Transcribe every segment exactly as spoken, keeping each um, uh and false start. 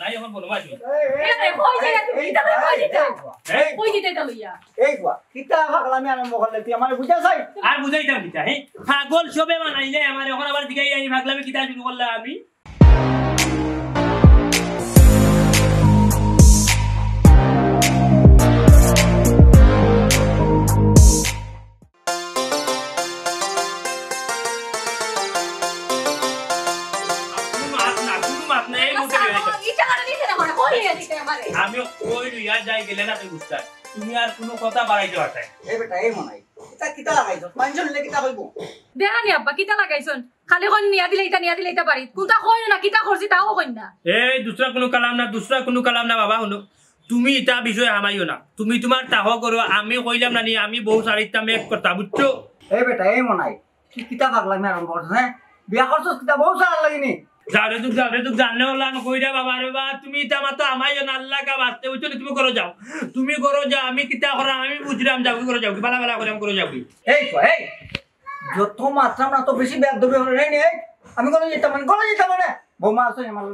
নাই, অখন বনমাস। এ রে, কই যাইতা তুমি? ইতা কই যাইতা? হ্যাঁ? কই যাইতা ইতা লইয়া? এই বুয়া, কিতা পাগলামি আরম্ভ করলে তুই? আমারে বুঝা চাই। আর বুঝাইতাম কিতা, হ্যাঁ? পাগল সবে বানাইলে আমারে, অখন আবার জিগাইরায় নি পাগলামি কিতা শুরু করলাম আমি? কোনো মাত না, কোনো মাত না, এই মুহূর্তে বের হয়ে যাও। ইচ্ছা করে দিছে না, মানে, কই নিয়ে দিতে আমারে? আমি কই লইয়া যাই গেলে না তুই বুঝতে। তুমি আর কোনো কথা বাড়াইতে পারতায় না। এ বেটা, এই মনাই, ইতা কিতা লাগাইছস? মানুষ শুনলে কিতা কইবো? দেখো নি আব্বা, কিতা লাগাইছইন? খালি কইন নিয়া দিলে ইতা, নিয়া দিলে ইতা বাড়িত। কোনটা কইন না, কিতা করছি তাও কইন না। এই দুসরা কোনো কালাম না, দুসরা কোনো কালাম না বাবা, হুনো। তুমি ইতা বিষয়ে হামাইও না। তুমি তুমার তাহ করো, আমি কইলাম না নি, আমি বউ ছাড়িতাম এক কথা, বুঝছো? এই বেটা, এই মনাই, তুই কিতা পাগলামি আরম্ভ করছস, হ্যাঁ? বিয়া করছস কিতা বউ ছাড়ার লাগি নি? যাও রে দুখ, যাও রে দুখ, জানলে ওলা আমি কইরা বাবা রে বাবা, তুমি ইতা মাতো হামাইও না, আল্লাহ কা বাঁচতে, বুঝছো নি? তুমি করো যাও, তুমি করো যাও, আমি কিতা করাম আমি বুঝরাম, যাও কি করো যাও কি, বালা বালা করাম করো যাও কি। এই তো, এই, যত মাতরাম না তো বেশি বেয়াদবি অইরে নি, এই, আমি করো যাইতাম মানে, করো যাইতাম মানে, বৌমা আছো আমার,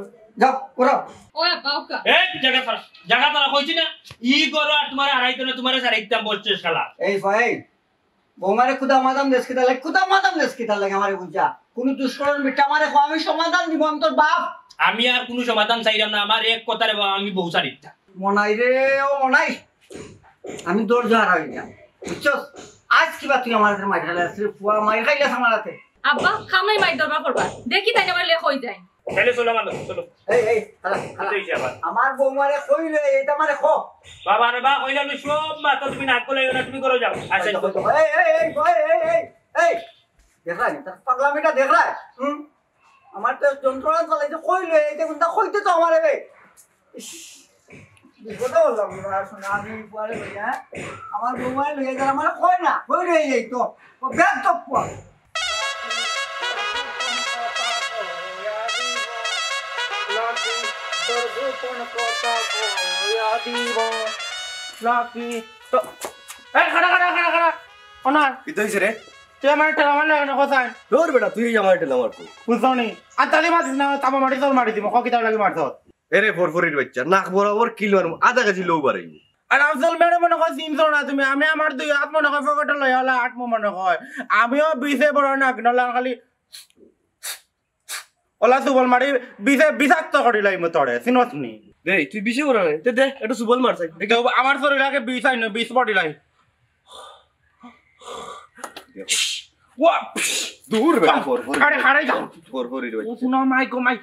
যাও, করো। ও আব্বা, ওকা। এই, জাগা ছাড়া, জাগা ছাড়া কইছি না, ই করো আর তুমারে হারাইতো না, তুমারে ছাড়াইতাম বলছে শালা। এই ভাই, বৌমারে খুদা মাদাম দেস কিতা লাগে, খুদা মাদাম দেস কিতা লাগে আমারে বুঝা। কোনো দুষ্করণ মিট্টা আমারে কও, আমি সমাধান দিব, আমি তোর বাপ। আমি আর কোনো সমাধান চাইরাম না, আমার এক কথা রে বাবা, আমি বউ ছাড়িতাম। মনাই রে, ও মনাই, আমি ধৈর্য হারা অই যাইরাম, বুঝছস? আইজ কিবা তুই আমার হাতে মাইর খাইলে আসলে ফুয়া মাইর খাইলে আমার হাতে। আব্বা, খামলাই মাইর দরবার করবা, দেখি তাই আমার লেখ হই যায়। তাইলে চলো আমার লগে, চলো। এই, এই, খাড়া, খাড়া। এই যে আবার। আমার বৌমারে কইলে, এইটা আমারে ক। বাবা রে বা, কইলাম নি সব মাতো তুমি নাক গলাইও না, তুমি করো যাও। আচ্ছা, এই, এই, এই, এই, এই, এই, এই, এই। দেখরায় নি, তার পাগলামিটা দেখরায়? হুম? আমার তো যন্ত্রণা চালাইছে, কইলে, এইটা কোনটা কইতে তো আমারে রে। ইস, বিপদে বললাম, না, শোনা, আমি পরে লইয়া, আমার বৌমারে লইয়া যারা আমারে কয় না, কই রয়ে যাই তো, ও ব্যাগ তো পর। লাকি, তোর গোপন কথা কইয়া দিব। লাকি, তো, এই, খাড়া, খাড়া, খাড়া, খাড়া। অনার। কিতা অইছে রে? তুই আমারে ঠেলা মারলে কেনে, কোথায়? ধুর বেটা, তুই আমারে ঠেলা মারতো। বুঝছো নি? আর তালি মারিস না, তামা মারি তোর মারি দিব। ক কিতা লাগি মারছ? এরে ফরফরির বাচ্চা, নাক বরাবর কিল মারমু, আধা কেজি লউ বাড়াইমু। আর আফজল মেরে মনে কয় চিনছো না তুমি, আমি আমার দুই হাত মনে কয় পকেটে লইয়া অলা আটমু মনে কয়। আমিও বিছে বড় নাক, নলা খালি অলা সুবল মারি বিছে বিষাক্ত করি লাইমু তোরে, চিনছ নি? দে, তুই বিছে বড় না, দে, দে, একটু সুবল মার চাই। দেখো, আমার শরীর আগে বিষ আইন, বিষ পড়ি লাই। ওয়া! দূর বেটা, ফরফরি। আরে, হারাই যাও। ফরফরির বাচ্চা। ও, শুনো, মাই গো, মাই।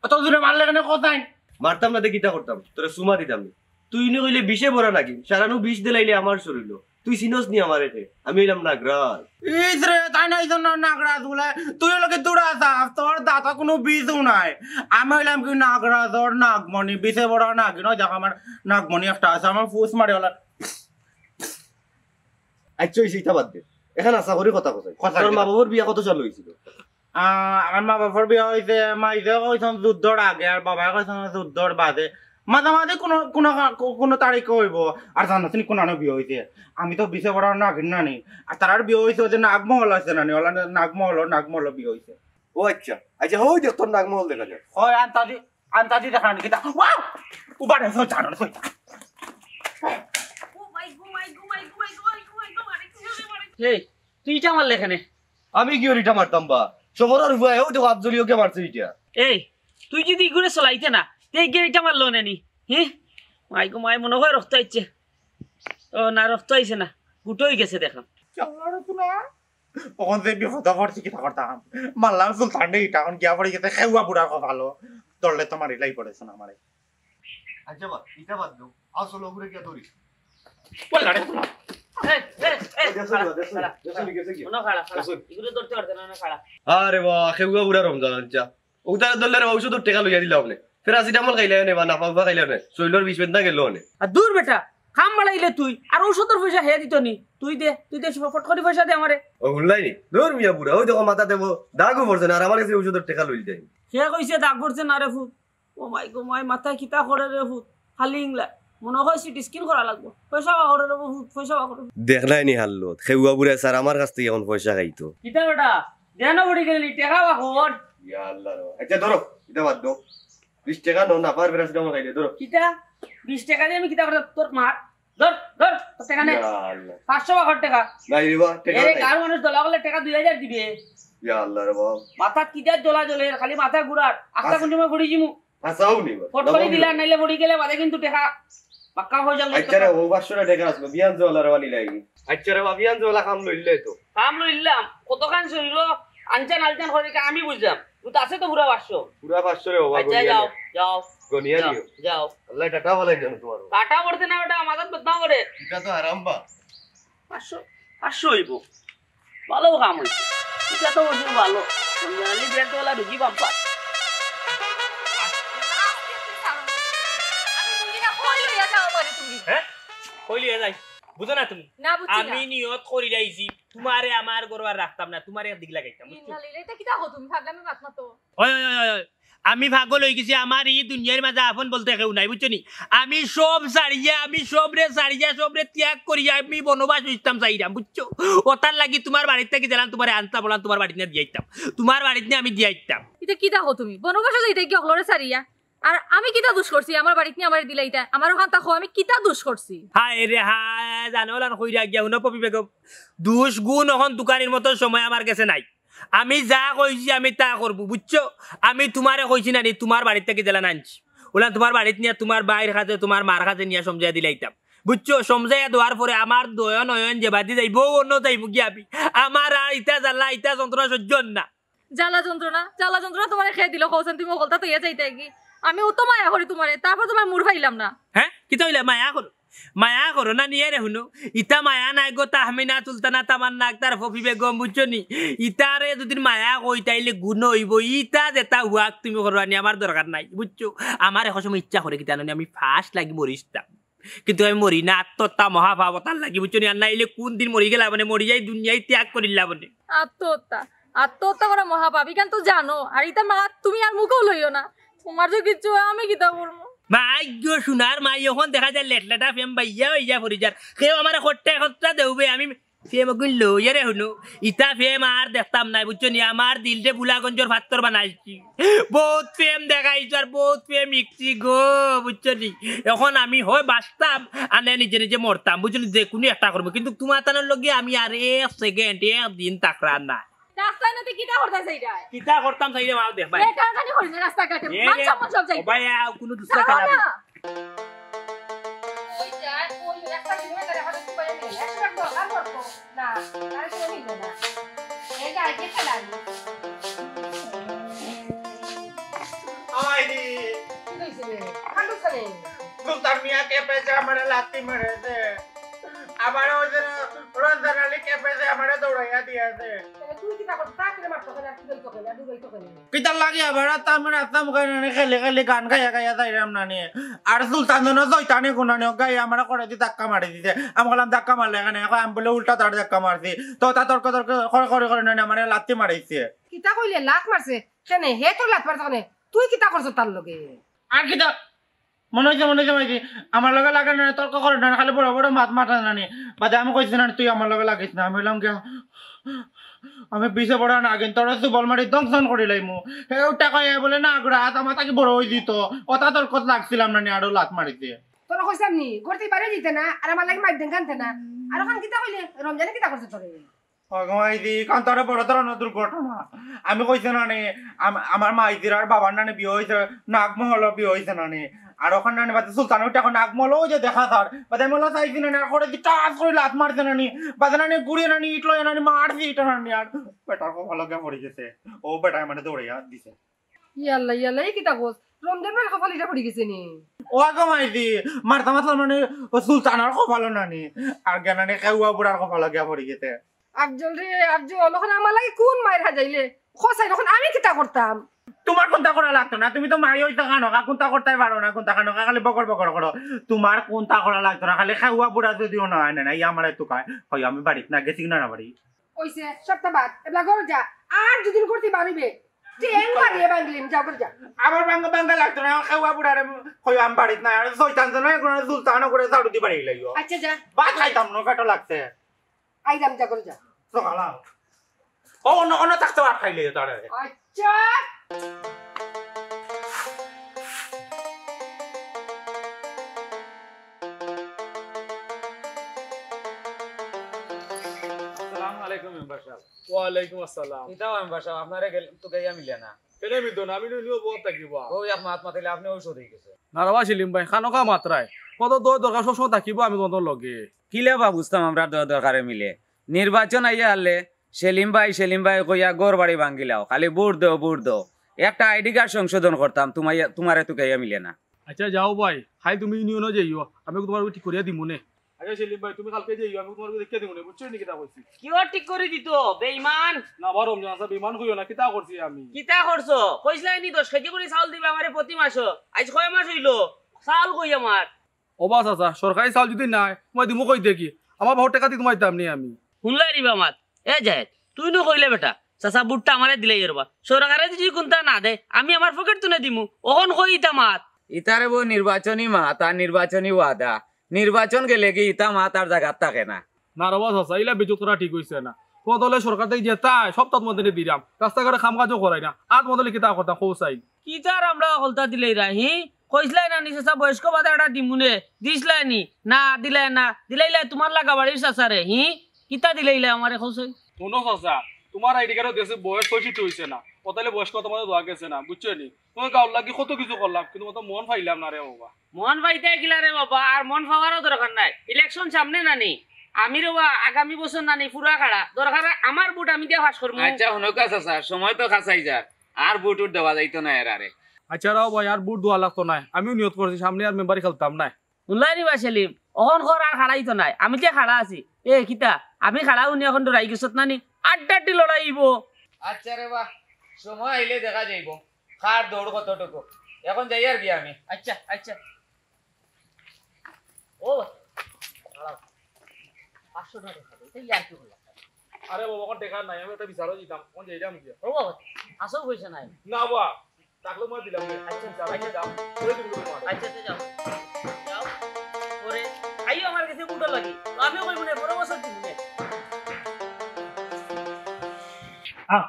অত জোরে মারলে কেনে, কোথায়? মারতাম না, দে, কিতা করতাম? তোরে চুমা দিতাম নি। তুই নি কইলে বিষে ভরা নাকি? সারানু বিষ দিলাইলে আমার শরীরও। তুই চিনস নি আমারে রে? আমি অইলাম নাগরাজ। ইস রে, তাই না, এই জন্য নাগরাজ বলে। তুই অইলে কি তোরা আছাস? তোর দাঁতো কোনো বিষও নাই। আমি অইলাম কি নাগরাজ, ওর নাগমণি, বিষে ভরা নাগিন। ওই দেখো, আমার নাগমণি একটা আছে, আমার ফুস মারি অলা। আচ্ছা, অইছে, ইটা বাদ দে। এখন আশা করি কথা কথা। কথা তোর কি? মা বাবার বিয়া কত সাল অইছিল? আহ, আমার মা বাবার বিয়া অইছে, মাইয়ে কইছইন যুদ্ধর আগে, আর বাবায় কইছইন যুদ্ধর বাদে। মাঝামাঝি কোনো, কোনো, কোনো তারিখে অইবো। আর জানো তুমি কোন আনো বিয়া অইছে? আমি তো বিছে বড় নাগিন নানি। আর তারার বিয়া অইছে ওই যে নাগমহল আছে নানি, ওলা নাগমহল, নাগমহল বিয়া অইছে। ও আচ্ছা, আচ্ছা, ওই দেখ তোর নাগমহল দেখা যায়। ওই আন্তাজি, আন্তাজি দেখা নানি কিতা? ওয়াও! উবারে সো জানো, সো জানো। এই, তুই ইটা মারলে কেনে? আমি কিওর ইটা মারতাম বা? সবরর ফুয়ায়, ও দেখো, আফজলিও কে মারছে ইটা। এই, তুই যদি ইগুরে চলাইতে না, তে ইগুরে ইটা মারলো না নি? হি? মাই গো মাই, মনে হয় রক্ত আইছে। ও না, রক্ত আইছে না, গুটো অই গেছে দেখা। চাল্লার তো না। অখন যে বিপদে পড়ছি, কিতা করতাম? মারলাম সুলতানরে ইটা, অখন গিয়া পড়ি গেছে খেউয়া বুড়ার কপালো। ধরলে তো মারিলাই পড়েছে না আমারে। আচ্ছা বা, ইটা বাদ দেও। আসল ওগুরে গিয়া ধরি। বললা রে, বললা। এই, এই, এই, দেখো, খাড়া, দেখো, খাড়া, দেখো, খাড়া। গেছে কি? মনো খাড়া, খাড়া। দেখো। এগুলো ধরতে পারতে না, না, খাড়া। আরে বা, খেউয়া বুড়া রমজান, আচ্ছা। ওটা ধরলে রে, ঔষধর টেকা লইয়া দিলাম নে। প্যারাসিটামল খাইলাম নে, বা নাফা উফা খাইলাম নে। শরীলর বিষ বেদনা গেল নে। আর দূর বেটা, কাম বাড়াইলে তুই, আর ঔষধর পয়সা হে দিত নি। তুই দে, তুই দে, ফট করি পয়সা দে আমারে। ও, হুনলাই নি? দূর মিয়া বুড়া, ওই দেখো মাথা দেবো, দাগও পড়ছে না, আর আমার কাছে ঔষধর টেকা লইল যাই। হে কইছে দাগ পড়ছে না রে ফুত। ও মাই গো মাই, মাথায় কিতা করে রে ফুত? খালি ইংলা। মনে হয় সিটি স্ক্যান করা লাগবো। পয়সা বার করে রে ফুত, পয়সা বার করে। দেখলাই নি হাল্লত, খেউয়া বুড়া স্যার আমার কাছ থেকে এখন পয়সা খাইতো। কিতা বেটা? দেনা পড়ি গেলি, টেকা বার কর। ইয়া আল্লাহ রে। আচ্ছা ধরো, ইটা বাদ দাও। বিশ টেকা নও না, পার প্যারাসিটামল খাইলে, ধরো। কিতা? বিশ টেকা দি আমি কিতা করতাম? তোর মার। ধর, ধর, তোর টেকা নে। ইয়া আল্লাহ। পাঁচশো বাকর টেকা। নাই রে বা, টেকা এরে নাই। গাঁওর মানুষ দলা করলে টেকা দুই হাজার দিবে। ইয়া আল্লাহ রে বাবা। মাথাত কিতা জ্বলা জ্বলের, খালি মাথা ঘুরার। আস্তা আচ্ছা। কোন সময় পড়ি যিমু। হাছাউ নি বা। ফট করি দিলা, নাইলে পড়ি গেলে বাদে কিন্তু টেকা বাক্কা অইযার। আচ্ছা রে, ও পাঁচশো টেকা আছে, বিয়ান জলা রে বানি লাগি। আচ্ছা রে বা, বিয়ান জলা কাম লইলে তো। কাম লইলাম, কতখান শরীর আনচান আলচান করে কি আমি বুঝলাম। ও তো আছে তো পুরা পাঁচশো। পুরা পাঁচশো রে বাবা, আচ্ছা, গনিয়া যাও, নিও। যাও। গনিয়া যাও, নিও। যাও। আল্লাহ টাটা বলে যেন তোমার। টাটা পড়তে না, ওটা আমাদের বদনাম করে। এটা তো আরাম বা। পাঁচশো, পাঁচশো অইবো। ভালো কাম অইছে। এটা তো অইছে ভালো। জানালি ব্যাংক ওলা ঢুকি বাম্পার। আমি বুঝি না, কই লইয়া যাও আমারে তুমি? হ্যাঁ? কই লইয়া যাই? বুঝো না তুমি? না, বুঝছি না। আমি নিয়ত করি লাইছি, তোমারে আমার ঘরো আর রাখতাম না, তোমারে একদিক লাগাইতাম, বুঝছো? ইন্না লিল্লাহ, এটা কিতা কও তুমি? ফাগলামি মাত মাতো। ওই, ওই, ওই, ওই, ওই। আমি পাগল অই গেছি, আমার ই দুনিয়ার মাঝে আপন বলতে কেউ নাই, বুঝছো নি? আমি সব ছাড়িয়া, আমি সবরে ছাড়িয়া, সবরে ত্যাগ করিয়া আমি বনবাস অইতাম চাইরাম, বুঝছো? ওটার লাগি তোমার বাড়িত থাকি যেলান তোমারে আনতাম, ওলান তোমার বাড়িত নিয়া দিয়াইতাম, তোমার বাড়িত নিয়া আমি দিয়াইতাম। ইতা কিতা কও তুমি? বনবাসো যাইতায় কি অকলরে ছাড়িয়া? আর আমি কিতা দোষ করছি? আমার বাড়িত নিয়া আমারে দিলাইতায়, আমার ওখান থাকো, আমি কিতা দোষ করছি? হায় রে হায়, জানো ওলান কইরা গিয়া, হুনো পপি বেগম, দোষ গুণ অখন তুকানির মতো সময় আমার গেছে নাই। আমি যা কইছি আমি তা করমু, বুঝছো? আমি তোমারে কইছি না নি, তোমার বাড়িত থাকি যেলান আনছি, ওলান তোমার বাড়িত নিয়া তোমার ভাইর কাছে, তোমার মার কাছে নিয়া সমঝাইয়া দিলাইতাম, বুঝছো? সমঝাইয়া দেওয়ার পরে আমার দয়ন অয়ন যেবাদি যাইবো, অন্য যাইমু গিয়া আমি। আমার আর ইতা জ্বালা, ইতা যন্ত্রণা সহ্য অর না। জ্বালা যন্ত্রণা, জ্বালা যন্ত্রণা তোমারে কে দিল কওছাইন? তুমি অকলতা থইয়া যাইতায় কি? আমি অত মায়া করি তোমারে, তারপর তোমার মুড় পাইলাম না। হ্যাঁ, কিতা অইলা? মায়া করো, মায়া করো না নি? এরে হুনো, ইতা মায়া নায় গো, তাহমিনা, সুলতানা, তামান্না আক্তার, পপি বেগম, বুঝছো নি? ইতারে যদি মায়া কই তাইলে গুণ অইবো। ইতা যেতা হুয়াক তুমি করো আনি, আমার দরকার নাই, বুঝছো? আমার এক সময় ইচ্ছা করে কিতা জানো নি, আমি ফাঁস লাগি মরিতাম, কিন্তু আমি মরি না। আত্মহত্যা মহাপাপ, তার লাগি, বুঝছো নি? আর নাইলে কোন দিন মরি গেলাম মানে, মরি যাই, দুনিয়াই ত্যাগ করিলাম মানে। আত্মহত্যা, আত্মহত্যা করা মহাপাপ, ইখান তো জানো। আর ইতা মা, তুমি আর মুখেও লইও না। তোমার যে কিচ্ছু হয়, আমি কিতা করমু? মাই গো, সোনার মাই, অখন দেখা যায় লেটলেটা প্রেম বাইয়া অইয়া পড়ি যার। কেউ আমারে খট্টা খট্টা দেউবে, আমি প্রেম অগুন লইয়া রে হুনো। ইতা প্রেম আর দেখতাম নায়, বুঝছো নি? আমার দিলরে বুলাগঞ্জর ফাত্তর বানাইছি। বহুত প্রেম দেখাইছো আর বহুত প্রেম ইকছি গো, বুঝছো নি? অখন আমি হয় বাঁচতাম, আর নায় নিজে নিজে মরতাম, বুঝছো নি? যে কুনু একটা করমু, কিন্তু তোমার তানোর লগে আমি আর এক সেকেন্ড, এক দিন থাকরাম না। রাস্তায় নদী কিতা করতা চাইরায়? কিতা করতাম চাইরাম, আও দেখবায়। এ, কানকানি করি না রাস্তাঘাটে। এ মান রে, সম্মান সব যাইবো। ও ভাই, আও, কুনু দুসরা চালাও খেলা না। নেই। ওই যে, আর ওই রাস্তা কিলোমিটার এখন একটু বাইরে নেই। একশো টাকা দরকার পড়বো। না, আর কেউ নিল না। এই যে, আগে খেলা নেই। আমায় দি। কি হইছে রে? কান্দো কেনে? সুলতান মিয়া কে পেয়েছে, আমারে লাত্তি মারেছে। আমারে ওই যে রঞ্জন আলী কে পেয়েছে, আমারে দৌড়াইয়া দিয়েছে। তাহলে তুই কিতা করতে? তাড়াতাড়ি মারতো কেনে? আর তুই দৌড়াইতো কেনে? আর দৌড়াইতো কেনে? কিতার লাগি আবার আর তার মানে আতাম করে নানি, খেলে খেলে গান গাইয়া গাইয়া যাইরাম নানি। আর সুলতান জন শয়তানে গুনানি গাইয়া আমারে করে দি ধাক্কা মারি দিছে। আমি কইলাম, "ধাক্কা মারলে কেনে?" এখন আমি বলে, "উল্টা তার ধাক্কা মারছি।" তো তা তর্ক তর্ক করে করে করে নানি আমারে লাত্তি মারিছে। কিতা কইলে? লাত মারছে? কেনে? হে তোর লাত মারছে কেনে? তুই কিতা করছ তার লগে? আর কিতা? মনে হইছে, মনে হইছে, মনে হইছে। আমার লগে লাগে না, তর্ক করে না, খালি বড় বড় মাত মাতা নানি। বাদে আমি কইছি না, "তুই আমার লগে লাগিস না।" আমি কইলাম কি, "আমি পিছে পড়া না, কিন্তু তোরা সুবল মারি ধ্বংসন করি লাইমু।" হে উঠা কয়ে বলে, "না, গুড়া, আমার তাকে বড় হয়ে দিত।" ওটা তোর কথা লাগছিলাম না, নি আরো লাত মারিতে। তোরা কইছিলাম নি, ঘর থেকে বাইরে দিতে না, আর আমার লাগে মাইর ডেঙ্গানতে না। আর ওখান কিতা কইলে, রমজানে কিতা করছে তোরে? অগো মাইজি, কান্তারে বড় ধরনের দুর্ঘটনা। আমি কইছি না নি, আম-, আমার মাইজির আর বাবার নানি বিয়া হইছে, নাগমহল বিয়া হইছে না নি। আর ওখান নানি বাদে সুলতান ওইটা এখন নাগমহল ওই যে দেখা তার। বাদে আমি ওলা চাইছি না নি, আর করে দি টাস করে লাত মারছে না নি। বাদে নানি গুড়িয়ে নানি ইট লয়ে নানি মারছি ইটা নানি আর। বেটার কপাল গিয়া পড়ি গেছে। ও বেটায় মানে দৌড়াইয়া দিছে। ইয়াল্লা, ইয়াল্লা, এই কিতা কস? রমজান ভাইর কপাল ইটা পড়ি গেছে নি? ও আগো মাইজি, মারতা মারতা মানে ও সুলতানর কপাল নানি। আর গিয়া নানি কেউয়া বুড়ার কপাল গিয়া পড়ি গেছে। আফজল রে, আফজল, ওখানে আমার লাগি কোন মাইর হাজাইলে? খোসাই, ওখানে আমি কিতা করতাম? তোমার কোনটা করা লাগতো না, তুমি তো মাই হইতে কানো, কোনটা করতে পারো না, কোনটা কানো, খালি বকর বকর করো। তোমার কোনটা করা লাগতো না, খালি খাওয়া বুড়া যদিও না হয় না, না, ইয়া আমার একটু খায়। হয় আমি বাড়িত না গেছি না, না বাড়ি। কইছে, সপ্তাহ বাদ, এবলা ঘর যা, আর দুদিন করতে পারিবে। যে এং মারিয়ে বাঙ্গলিম, যাও ঘর যা। আমার বাঙ্গা বাঙ্গা লাগতো না, খাওয়া বুড়া রে, হয় আমি বাড়িত না, আর শয়তান জানো, এখন আর সুলতানও করে ঝাড়ু দি বাড়ি লাইও। আচ্ছা, যা। ভাত খাইতাম না, পেটও লাগছে। আইলাম, যা ঘর যা। সকাল আও। ও, অন্য, অন্য থাকতে ভাত খাইলে তারে। আচ্ছা। ওয়ালাইকুম আসসালাম। কিতা মেম্বার সাব, আপনারে গেল-, তুকাইয়া মিলে না। কেনে মিলতো না? আমি নিউ বউত থাকিবা। ও এক মাত মাতিলে আপনে ঔষধ অই গেছে। না রে বা সেলিম ভাই, খানোকা মাতরায়। কত দয় দরকার সবসময় থাকিবা আমি তোমার লগে। কিলা বা বুঝতাম আমরা দয় দরকারে মিলে। নির্বাচন আইয়া হারলে সেলিম ভাই, সেলিম ভাই কইয়া ঘর বাড়ি ভাঙ্গিলাও। খালি ভোট দেও, ভোট দেও। একটা আইডি কার্ড সংশোধন করতাম, তুমাইয়া-, তুমারে তুকাইয়া মিলে না। আচ্ছা যাও ভাই, খাইল তুমি ইউনিয়নো যাইও, আমি তোমার ঠিক করিয়া দিমু নে। আচ্ছা সেলিম ভাই, তুমি কালকে যাইও, আমি তোমার দেখিয়া দিমু নে, বুঝছো নি কিতা কইছি? কিওর ঠিক করি দিতো, বেইমান? না বা রমজান চাচা, বেইমান কইও না, কিতা করছি আমি? কিতা করছো? কইছলায় নি দশ কেজি করি চাউল দিবা আমারে প্রতি মাসো। আইজ কয় মাস অইলো? চাউল কই আমার? ও বা চাচা, সরকারি চাউল যুদি নাই, তুমারে দিমু কই থাকি? আমার বাপর টেকা দি তুমারে দিতাম নি আমি। হুনলায় নি বা মাত? এ জাহেদ, তুই নু কইলে বেটা, চাচা ভোটটা আমারে দিলাইও রে বা। সরকারে যুদি কুন্তা না দেয়, আমি আমার পকেট থনে দিমু। অখন কই ইতা মাত? ইতারে বউ নির্বাচনী মাত আর নির্বাচনী ওয়াদা। নির্বাচন গেলেগি ইতা মাত আর জাগাত থাকে না। না রে বা চাচা, ইলা বেইজ্জত করা ঠিক অইছে না। তোমার দলে সরকার থাকি যেতা, সব তো তোমার দিরাম। রাস্তাঘাটে কাম কাজও করাই না। আর তোমার দলে কিতা করতাম, কও চাই। কিতার আমরা হকলতা দিলাইরায়, হি? কইছলায় না নি চাচা বয়স্ক ভাতা একটা দিমু নে, দিছলায় নি? না, দিলায় না। দিলাইলায় তুমার লাগা বাড়ির চাচারে, হি? কিতা দিলাইলায় আমারে কও চাই? হুনো চাচা, তুমার আইডি কার্ডো দেখছি বয়স পঁয়ষট্টি অইছে না। অতালে বয়স্ক ভাতা দেওয়া গেছে না, বুঝছো নি? তুমার গাউর লাগি কত কিছু করলাম, কিন্তু অত মন পাইলাম না রে বাবা। মন পাইতায় কিলা রে বাবা, আর মন পাওয়ারও দরকার নাই। ইলেকশন সামনে না নি? আমি রে বা আগামী বছর না নি পুরা খাড়া। দরকার অয় আমার ভোট আমি দিয়া পাস করমু। আচ্ছা, হুনউক্কা চাচা, সময় তো কাছাই যার। আর ভোট উট দেওয়া যাইতো নায় এরারে। আচ্ছা রাও ভাই, আর ভোট দেওয়া লাগতো নায়। আমিও নিয়ত করছি সামনে আর মেম্বারি খেলতাম নায়। হুনলায় নি বা সেলিম, অখন কর আর খাড়াইতো নায়। আমি যে খাড়া আছি। এ কিতা, আমি খাড়া হুনি অখন ডরাই গেছত না নি? আড্ডাআড্ডি লড়াই অইবো। আচ্ছা রে বা, সময় আইলে দেখা যাইবো। কার দৌড় কতটুকু। অখন যাইয়ার গি আমি। আচ্ছা, আচ্ছা। ও, দাঁড়াও। পাঁচশো টেকা দেও। ইটা ইয়ার কি অইলো? আরে বাবা, অখন টেকা নাই, আমি একটা বিচারো দিতাম, অখন যাইরাম গিয়া। ও বাবা, আসল পয়সা নাই। না বাবা, থাকলে মই দিলাম নে। আচ্ছা, বিচারো আচ্ছা। দিতাম, করে দিমু তোমারে। আচ্ছা, আচ্ছা, যাও। যাও। পরে আইও আমার গেছে ভোটর লাগি। তো আমিও কইমু নে, পরের বছর দিমু নে। আহ,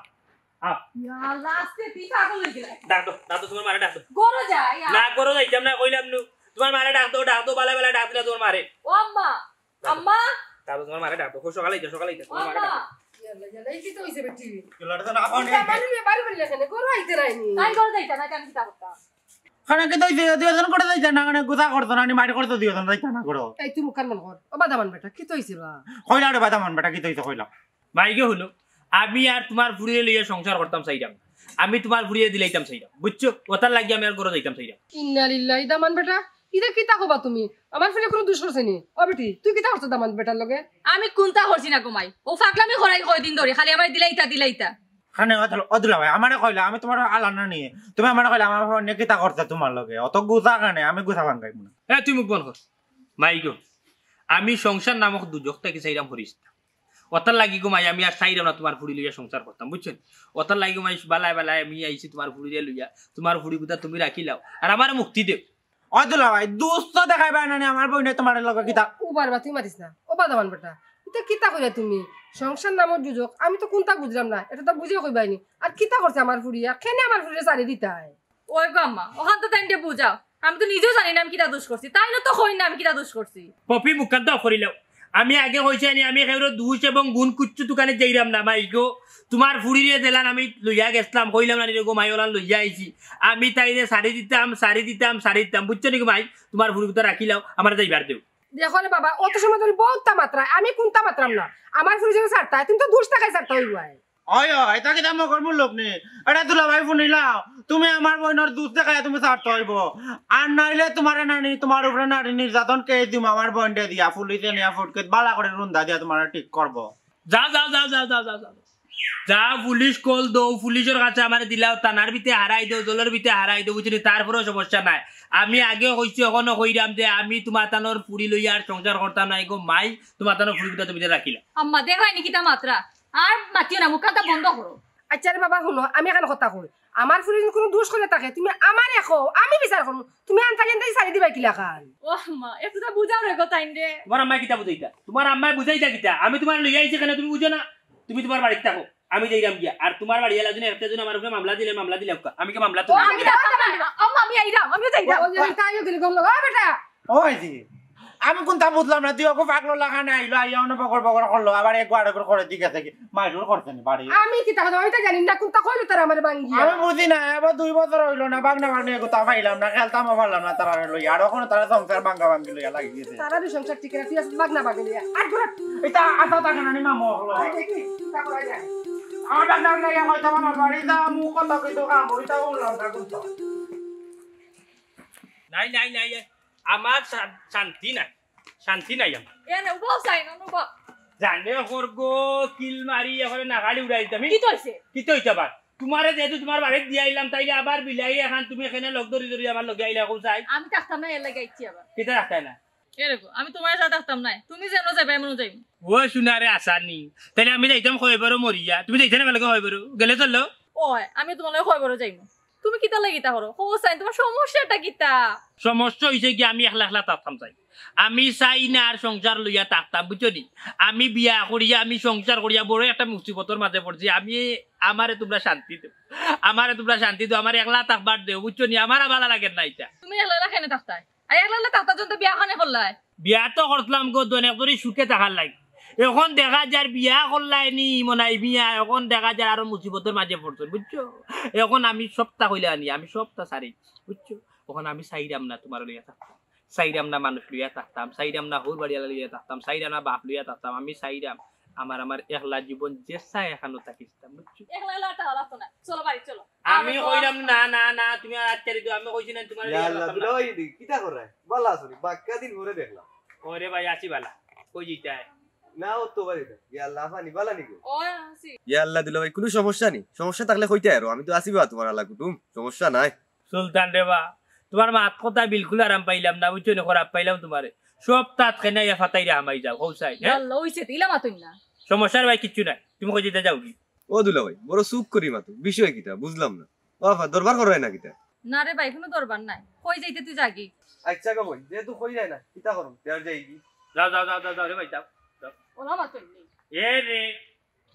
আহ। ইয়া আল্লাহ, আজকে তুই পাগল অই গেলে। ডাক দেও, ডাক দেও, তোমার মারে ডাক দেও। ঘরো যা, ইয়া। না, ঘরো যাইতাম না, কইলাম নু। তোমার মারে ডাক দেও, ডাক দেও, বালা বালা ডাক দিলা তোমার মারে। ও আম্মা, আম্মা। ডাক দেও, তোমার মারে ডাক দেও। সকালে আইতা, সকালে আইতা, ও তোমার মারে আম্মা। ডাক দেও। ইয়া আল্লাহ, ইয়া আল্লাহ, এই কিতা অইছে বেটি? ইয়া আল্লাহ, এটা না, আপনি আমার রুমে বাড়ি বাড়ি লেখেন, ঘরো আইতে নাইনি। তাই ঘরো যাইতা না, আমি কিতা করতাম? কারণ কিতা অইছে, দুইজন করে যাইতা না, কারণ গুছা করতো না, নি মারি করতো দুইজন যাইতা না ঘরো। এই তুই মুখ কান বন্ধ কর। ও বাদামান বেটা, কিতা অইছে বা? কইলা রে বাদামান বেটা, কিতা অইছে কইলা? মাইকে হুনো, আমি আর তোমার ফুড়িরে লইয়া সংসার করতাম চাইরাম না। আমি তোমার ফুড়িরে দিলাইতাম চাইরাম, বুঝছো? অতার লাগি আমি আর ঘরো যাইতাম চাইরাম। ইন্না লিল্লাহি, দামান বেটা, ইতা কিতা কবা তুমি? আমার ফুড়িয়ে কুনু দুষ করছে নি? ও বেটি, তুই কিতা করছস দামান বেটার লগে? আমি কুনতা করছি না গো মাই, অউ ফাগলামি করাইর কয়দিন ধরি, খালি আমারে দিলাইতা, দিলাইতা। খানে অদুলা ভাই, আমারে কইলা, আমি তোমার আলা না নি, তুমি আমারে কইলা, আমার ফুড়িয়ে কিতা করছে তোমার লগে? অত গুছা খানে, আমি গুছা ভাঙ্গাইমু না। এ, তুই মুখ বন্ধ কর। মাই গো, আমি সংসার নামক দুজখ থাকি চাইরাম ফিরিস্তা। অতার লাগি গো মাই, আমি আর চাইরাম না তোমার ফুড়ি লইয়া সংসার করতাম, বুঝছো নি? অতার লাগি গো মাই, বালায় বালায় আমি আইছি তোমার ফুড়িরে লইয়া, তোমার ফুড়ি গুতা তুমি রাখিলাও, আর আমারে মুক্তি দেও। অদুলা ভাই, দুষ তো দেখাইবা না নি, আমার বইনে তোমার লগে কিতা? ও বারবার তুই মাতিস না, ও বাদামান বেটা, ইতা কিতা কইলা তুমি? সংসার নামর দুজখ, আমি তো কুনতা বুঝলাম না, ইটা তো বুঝিয়া কইবায় নি। আর কিতা করছে আমার ফুড়ি, আর কেনে আমার ফুড়িরে ছাড়ি দিতায়? ওই গো আম্মা, অখান তো তাইনরে বুঝাও। আমি তো নিজেও জানি না আমি কিতা দুষ করছি, তাইনও তো কইন না আমি কিতা দুষ করছি। পপি মুখ কান তো করিলাও। আমি আগে কইছি নি, আমি কেউর দুষ এবং গুণ কুচ্ছু তুকানিত যাইরাম না, মাই গো। তোমার ফুড়িরে যেলান আমি লইয়া গেছলাম, কইলাম না নি রে গো মাই, অলান লইয়া আইছি। আমি তাইরে ছাড়ি দিতাম, ছাড়ি দিতাম, ছাড়ি দিতাম, বুঝছো নি গো মাই? তোমার ফুড়ি গুতা রাখিলাও, আমারে যাইবার দেও। দেখো রে বাবা, অত সময় ধরি বউততা মাতরায়, আমি কুনতা মাতরাম না। আমার ফুড়ি যেন ছাড়তায়, তুমি তো দুষ থাকায় ছাড়তা অইবায়। অয়, অয়, ইতা কিতা মগর মুল্লুক নি? ইটা দুলাভাই হুনিলাও, তুমি আমার বইনর দুষ দেখাইয়া তুমি ছাড়তে অইবো। আর নাইলে তোমারে নানি, তোমার উপরে নারী নির্যাতন কেস দিমু আমার বইনরে দিয়া, পুলিশে নিয়া ফুটকেত বালা করি রুন্দা দিয়া তোমারে ঠিক করবো। যাও, যাও, যাও। যা পুলিশ কল দেও, পুলিশর কাছে আমারে দিলাও, থানার ভিতরে হারাই দেও, জেলর ভিতরে হারাই দেও, বুঝছো নি? তারপরেও সমস্যা নাই। আমি আগে কইছি, অখনো কইরাম যে আমি তোমার তানর ফুড়ি লইয়া আর সংসার করতাম না, গো মাই, তোমার তানর ফুড়ি গুতা তুমি রাখিলা। আম্মা, দেখরায় নি কিতা মাতরা? আর মাতিও না, মুখ কানতা বন্ধ করো। আচ্ছা রে বাবা, হুনো, আমি এখান কথা কই। আমার ফুড়ি যদি কুনু দুষ করি থাকে, তুমি আমারে কও, আমি বিচার করমু। তুমি আনতাই আনতাই ছাড়ি দিবায় কিলাখান? ও আম্মা, একটু তো বুঝাও রে গো তাইনরে। তোমার আম্মায় কিতা বুঝাইতা? তোমার আম্মায় বুঝাইতা কিতা? আমি তোমারে লইয়া আইছি কেনে, তুমি বুঝো না? তুমি তোমার বাড়িত থাকো, আমি যাইরাম গিয়া। আর তোমার বাড়িআলা যদি একটা জন আমার উপরে মামলা দিলে, মামলা দিলে হোক, আমি কি মামলা ও, তুলি? আমি যাইতাম না। আম্মা, আমি আইরাম, আমিও যাইরাম। ও, ও, তাইও গেলি গো, ও বেটা। ও, এই যে। আমি কুনতা বুঝলাম না, তুই ওকে পাগল লাখান আইলো, আইয়া অনে বগর বগর করলো, আবার এক বার করে দি গেছে কি? মাইরুর করছে নি বাড়ি? আমি কিতা কথা, আমি তো জানি না, কুনতা কইলো তারা আমারে ভাঙ্গিয়া। আমি বুঝি না, এবার দুই বছর হইলো না, বাগনা বাগনি এগো তা পাইলাম না, খেলতামও পারলাম না তারা লইয়া, আর ওখানে তারা সংসার ভাঙ্গা ভাঙ্গি লইয়া লাগি গেছে। তারা দুই সংসার ঠিক আছে, তুই আসলে বাগনা বাগি লইয়া। আর ঘুরে। এটা আশা থাকে না নি মামু হলো। আর দেখি, চিন্তা করা যায়। আমার বাগনা বাগনি ইয়া হয়তো আমার বাড়ি যা, মুখ কত কিছু কাম, ওইটা বললাম না কিন্তু। নাই, নাই, নাই, নাই। আমার শা-, শান্তি নাই। শান্তি নাই আমার। এ নে, উবাও চাই না, উবাও। জানে করগো, কিল মারি, এখানে নাগালি উড়াই দিতাম। কি তো হইছে? কি তো হইছে আবার? তোমারে যেহেতু তোমার বাড়িত দিয়া আইলাম, তাইলে আবার বিলাই এখন তুমি এখানে লগ ধরি ধরি আমার লগে আইলা, কও চাই। আমি থাকতাম না, এর লাগি আইছি আবার। কিতা রাখতায় না? এ রেগো, আমি তোমার সাথে থাকতাম না। তুমি যেন যাইবা, এমনও যাইমু। ও সোনারে আসানি, তাইলে আমি যাইতাম কয়বারও মরিয়া। তুমি যাইতে না বেলাকে কয়বারও? গেলে চললো। ওই, আমি তোমার লগে কয়বারও যাইমু। তুমি কিতা লাগি ইতা করো? কও চাই, তোমার সমস্যাটা কিতা? সমস্যা হইছে কি, আমি একলা একলা থাকতাম চাই। আমি চাই না আর সংসার লইয়া থাকতাম, বুঝছো নি? আমি বিয়া করিয়া, আমি সংসার করিয়া বড় একটা মুসিবতর মাঝে পড়ছি। আমি, আমারে তোমরা শান্তি দেও, আমারে তোমরা শান্তি দেও, আমার একলা থাকবার দেও, বুঝছো নি? আমার আর ভালা লাগে না ইতা। তুমি একলা একলা কেনে থাকতায়? আর একলা একলা থাকতার জন্য বিয়া খানে করলায়? বিয়া তো করলাম গো, দনেক ধরি সুখে থাকার লাগি। এখন দেখা যার বিয়া করলায় নি মনাই মিয়া, এখন দেখা যার আরো মুসিবতর মাঝে পড়ছো, বুঝছো? এখন আমি সবটা কইলে আনি, আমি সবটা সারি, বুঝছো? এখন আমি চাইরাম না তোমার লইয়া থাকতাম, চাইরাম না মানুষ লইয়া থাকতাম, চাইরাম না হৌর বাড়িওয়ালা লইয়া থাকতাম, চাইরাম না বাপ লইয়া থাকতাম, আমি চাইরাম আমার, আমার একলা জীবন যে চায় এখানো থাকিতাম, বুঝছো? একলা একলা থাকা লাগতো না, চলো বাড়ি চলো। আমি আর তো কইলাম, "না, না, না, তুমি আর আচ্ছা দিও।" আমি কইছি না তোমার ইয়া আল্লাহ, দুলাভাই, কিতা করে? ভালা আছো নি? বাক্কা দিন পরে দেখলাম। ওরে ভাই, আছি ভালা। কই যাইতায়? না, ও তো বাড়ি না। ইয়া আল্লাহ, পানি ভালা নি গো? ও, আছি। ইয়া আল্লাহ, দুলাভাই, কোনো সমস্যা নেই। সমস্যা থাকলে কইতায় আরো। আমি তো আছি বা তোমার আল্লাহ কুটুম। সমস্যা নাই। সুলতান রে বা, তোমার মাত কথা বিলকুল আরাম পাইলাম না, বুঝছো নি? খারাপ পাইলাম তোমারে। সব তাত খেনা ইয়া ফাতাই রে হামাই যাও, কও চাই, হ্যাঁ? আল্লাহ, ওইছে তো, ইলা মাতুন না। সমস্যার ভাই কিচ্ছু নাই, তুমি কই যাইতায় যাও কি? ও দুলাভাই, বড় চুপ করি মাতো, বিষয় কিতা বুঝলাম না। ও আফা, দরবার কররায় না কিতা? না রে ভাই, কোনো দরবার নাই। কই যাইতে তুই যাগি। আচ্ছা গো ভাই, যেহেতু কই যায় না, কিতা করুম? তে আর যাই কি? যাও, যাও, যাও, যাও, যাও রে ভাই, যাও, যাও। ওলা মাতুন নি। এ রে,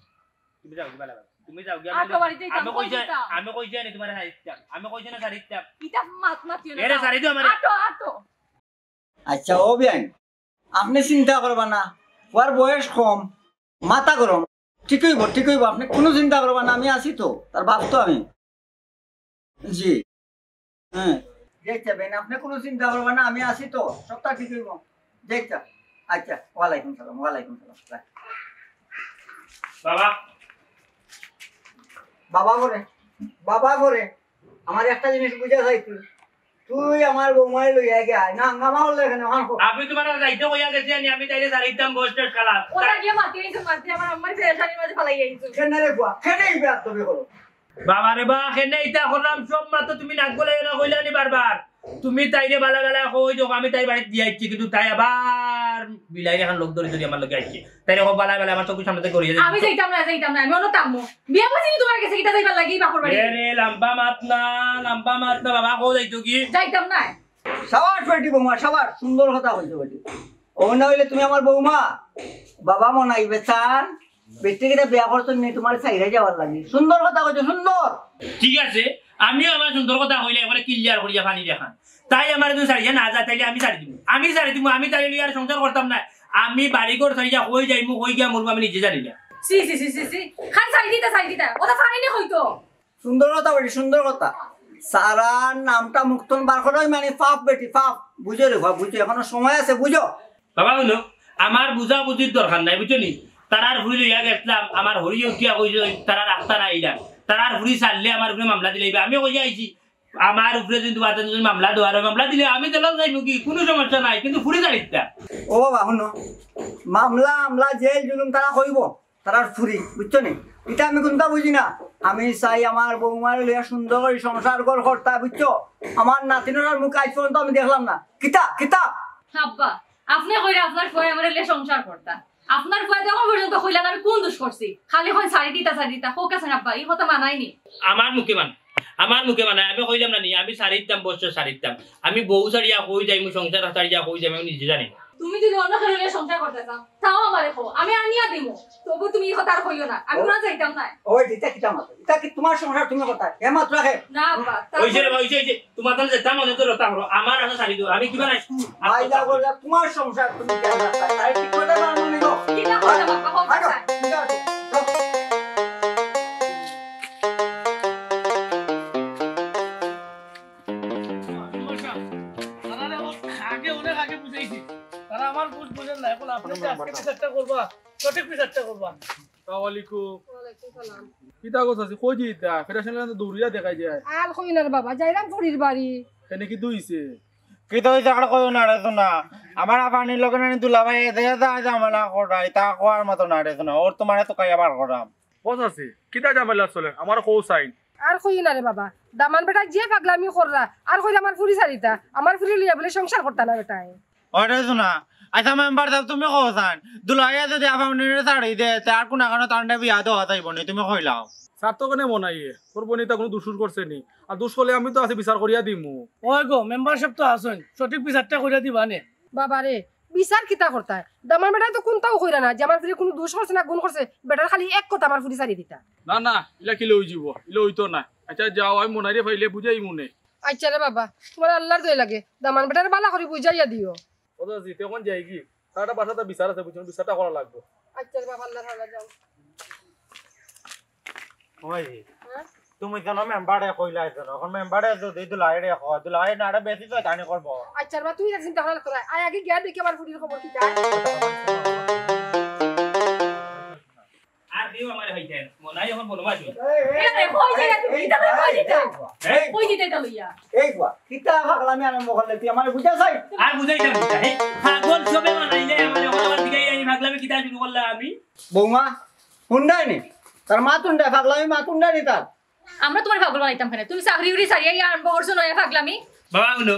তুমি যাও কি বালা বালা? তুমি যাও কি? আটো বাড়ি যাইতাম, আমি কই কইছি, যাইতাম? আমি কইছি না তোমারে সারিতাম। আমি কইছি না সারিতাম। ইতা মাত মাতিও না, এরে যাও। সারি দিও আমারে। আটো, আটো। আচ্ছা, ও বিয়াইন, আপনে চিন্তা করবা না, ওর বয়স কম, মাথা গরম, ঠিক অইবো, ঠিক অইবো, আপনে কুনু চিন্তা করবা না, আমি আছি তো, তার বাপ তো আমি। জি, হ্যাঁ। দেখতে পেন, আপনে কুনু চিন্তা করবা না, আমি আছি তো, সবটা ঠিক অইবো। দেখতে, আচ্ছা, ওয়ালাইকুম সালাম, ওয়ালাইকুম সালাম। বাবা। বাবা করে, বাবা করে, আমার একটা জিনিস বুঝা চাই তুই, তুই আমার বৌমারে লইয়া গিয়া আয়। না, হাঙ্গামা করলে কেনে? ওখান কো- আমি তোমার আর যাইতে কইয়া গেছি, আমি, আমি তাইলে যাইতাম, বস শেষ খালাস। ওরা গিয়া মাতি আইছো, মাতি আমার আম্মার পেরেশানির মাঝে ফালাই আইছো। কেনে রে বুয়া? কেনে এই বেয়াদবি করো? বাবা রে বা, কেনে ইতা করলাম? সব মাত তো তুমি নাক গলাইও না, কইলানি বারবার। তুমি তাইরে বালা বালা কই দেখো, আমি তাইর বাড়িত দিয়া আইছি, কিন্তু তাই আবার বিলাইর লাখান লগ ধরি ধরি আমার লগে আইছে। তাইরে কও বালা বালা আমার চকুর সামনে থাকি ঘুরিয়া যাইতে। আমি যাইতাম না, যাইতাম না, আমি অনো থাকমু। বিয়া বইছি নি তোমার গেছে, কিতা যাইবার লাগি বাপর বাড়ি? এ রে, লম্বা মাত না, লম্বা মাত না, বাবা, কও যাইতো কি? যাইতাম না। সাবাস বেটি বৌমা, সাবাস, সুন্দর কথা কইছো বেটি। ও না অইলে তুমি আমার বৌমা, বাবা মনাইবে চান, বেটি কিতা বিয়া করতো নি তোমার সাইরা যাওয়ার লাগি। সুন্দর কথা কইছো, সুন্দর। ঠিক আছে, আমিও আমার সুন্দর কথা কইলে একবারে clear করিয়া পানি দেখান। তাই আমার যদি ছাড়িয়া না যায়, তাইলে আমি ছাড়ি দিমু। আমি ছাড়ি দিমু, আমি তাইলে লইয়া আর সংসার করতাম না। আমি বাড়ি ঘর ছাড়িয়া কই যাইমু, কই গিয়া মরমু, আমি নিজে জানি না। ছি, ছি, ছি, ছি, ছি। খালি ছাড়ি দিতা, ছাড়ি দিতা। ওটা পানি নি কইতো। সুন্দর কথা বেটি, সুন্দর কথা। সারার নামটা মুখ থন বার করাই মানে পাপ বেটি, পাপ। বুঝো রে বাবা, বুঝো, এখনো সময় আছে, বুঝো। বাবা, হুনো, আমার বুঝাবুঝির দরকার নাই, বুঝছো নি? তারার ফুরি লইয়া গেছলাম, আমার হরি উঠিয়া কইছে, "তারা রাস্তা না আইলা, তারার ফুরি ছাড়লে আমার উপরে মামলা দিলাইবা।" আমি কইয়া আইছি, আমার উপরে যদি বাদে যদি মামলা দেওয়ার হয়, মামলা দিলে আমি জেলও যাইমু কি, কোনো সমস্যা নাই, কিন্তু ফুরি ছাড়িতা। ও বাবা, হুনো, মামলা, আমলা, জেল, জুলুম তারা কইবো, তারার ফুরি, বুঝছো নি? ইটা আমি কুনতা বুঝি না। আমি চাই আমার বৌমারে লইয়া সুন্দর করি সংসার ঘর করতা, বুঝছো? আমার নাতিনরার মুখ আজ পর্যন্ত আমি দেখলাম না। কিতা, কিতা? আব্বা, আপনে কইরা আপনার ফুয়ায় আমারে লইয়া সংসার করতা। আপনার ফুয়ায় তো এখন পর্যন্ত কইলা না আমি কোন দোষ করছি। খালি কইন ছাড়ি দিতা, ছাড়ি দিতা। কউক্কা চাইন আব্বা, ই কথা মানায় নি। আমার মুখে মান। আমার মুখে বানায়, আমি কইলাম না নি, আমি ছাড়িতাম, বছর ছাড়িতাম। আমি বউ ছাড়িয়া কই যাইমু, সংসার ছাড়িয়া কই যাইমু, আমি নিজে জানি না। তুমি যদি অন্য কেউরে লইয়া সংসার করতে চাও, তাও আমারে কও, আমি আনিয়া দিমু। তবু তুমি ই কথা আর কইও না, আমি ও। কুনো যাইতাম না। ওই, ইতা কিতা মাতো? ইতা কি তুমার সংসার তুমি কথা? হে মাত রাখে। না, আব্বা, তা ওই যে, ওই যে, ওই যে, তুমার তাহলে যেতা মনে করো, তা করো। আমার আশা ছাড়ি দিও, আমি কিবা নাই। মাইলা বলে, তুমার সংসার তুমি কেন রাখতায়? আরে ঠিক কথা না, আমি নিব। কিতা কথা, বাবা, হোক, আগে, স্যার। ঠিক আছে, যাও। তারা আগে, অনেক আগে বুঝাইছি। তারা আমার বুঝ বুঝেন না। এখন আপনি যে আজকে বিচারটা করবা, সঠিক বিচারটা করবা। আসসালামু আলাইকুম। ওয়ালাইকুম সালাম। কিতা গো চাচি, কই যাইতা? ফেডারেশন লাইনে তো দৌড়িয়া দেখাই যায়। আর কই না রে বাবা, যাইরাম ফুরির বাড়ি। কেনে কিতা অইছে? কিতা অইছে আর কইও না রে সোনা। আমার আফানির লগে নানি দুলাভাই এসে যা ঝামেলা করায়, তা কওয়ার মতো না রে সোনা। ওর তোমারে তো কাইয়া বার করাম। ও চাচি, কিতা ঝামেলা চলে? আমার কও চাইন। আর কইও না রে বাবা, দামান বেটা যে পাগলামি কররা, আর কইরা আমার ফুরি ছাড়িতা, আমার ফুরি লইয়া বলে সংসার করতা না বেটায়। ওরে সোনা, আচ্ছা মেম্বার সাব, তুমি কও চাইন, দুলাইয়া যদি আফামনিরে ছাড়ি দে, তে আর কুনু কারণে তার বিয়া দেওয়া যাইব নি, তুমি কইলাও। স্যার তো কেনে মনাইয়ে, তোর বইনে তা কুনু দুষ করছে নি, আর দুষ করলে আমি তো আছি বিচার করিয়া দিমু। ওই গো, মেম্বার সাব তো আছইন, সঠিক বিচারটা করিয়া দিবা নে। বাবা রে, বিচার কিতা করতায়? দামান বেটায় তো কুনটাও কইরা না যে আমার ফুরিয়ে কুনু দুষ করছে না গুণ করছে, বেটার খালি এক কথা আমার ফুরি ছাড়ি দিতা। না না, ইলা কিলা অইযিবো, ইলা অইতো না। আচ্ছা যাও, আমি মনাইরে পাইলে বুঝাইমু নে। আচ্ছা রে বাবা, তুমার আল্লার দোয়াই লাগে, দামান বেটারে বালা করি বুঝাইয়া দিও। ও চাচি, তে অখন যাইগি? তার একটা বাসাত বিচার আছে, বুঝছো, বিচারটা করা লাগবো। আচ্ছা রে বাবা, আল্লার হাওলা যাও। ওই, হ্যাঁ? তুমি যেন মেম্বারে কইলায় যেন, অখন মেম্বারে যদি দুলাইরে কয়, দুলাই না, এটা বেশি তো জানি করবো। আচ্ছা রে বাবা, তুমি এটা চিন্তা করা লাগতো না। আয় আগে গিয়া দেখি আমার ফুরির খবর কিতা। আর কেউ আমারে হইতেন, মনাই অখন বনবাস। এ রে, কই যাইতা তুমি? ইটা তো কই যাইতা? এই, কই যাইতা ইটা লইয়া? এই বুয়া, কিতা পাগলামি আরম্ভ করলে তুই? আমারে বুঝা চাই। আর বুঝাইতাম কিতা, হে? পাগল সবে বানাইলে আমারে অখন আমার দিকে এই পাগলামি কিতা শুরু করলা আমি? বৌমা, হুন্ডায় নি? তার মাত হুন্ডায়, পাগলামি মাত হুন্ডায় নি তার? আমরা তুমারে পাগল বানাইতাম কেনে? তুমি চাকরি উড়ি ছাড়িয়া ইয়া আরম্ভ করছো নয়া পাগলামি। বাবা, হুনো,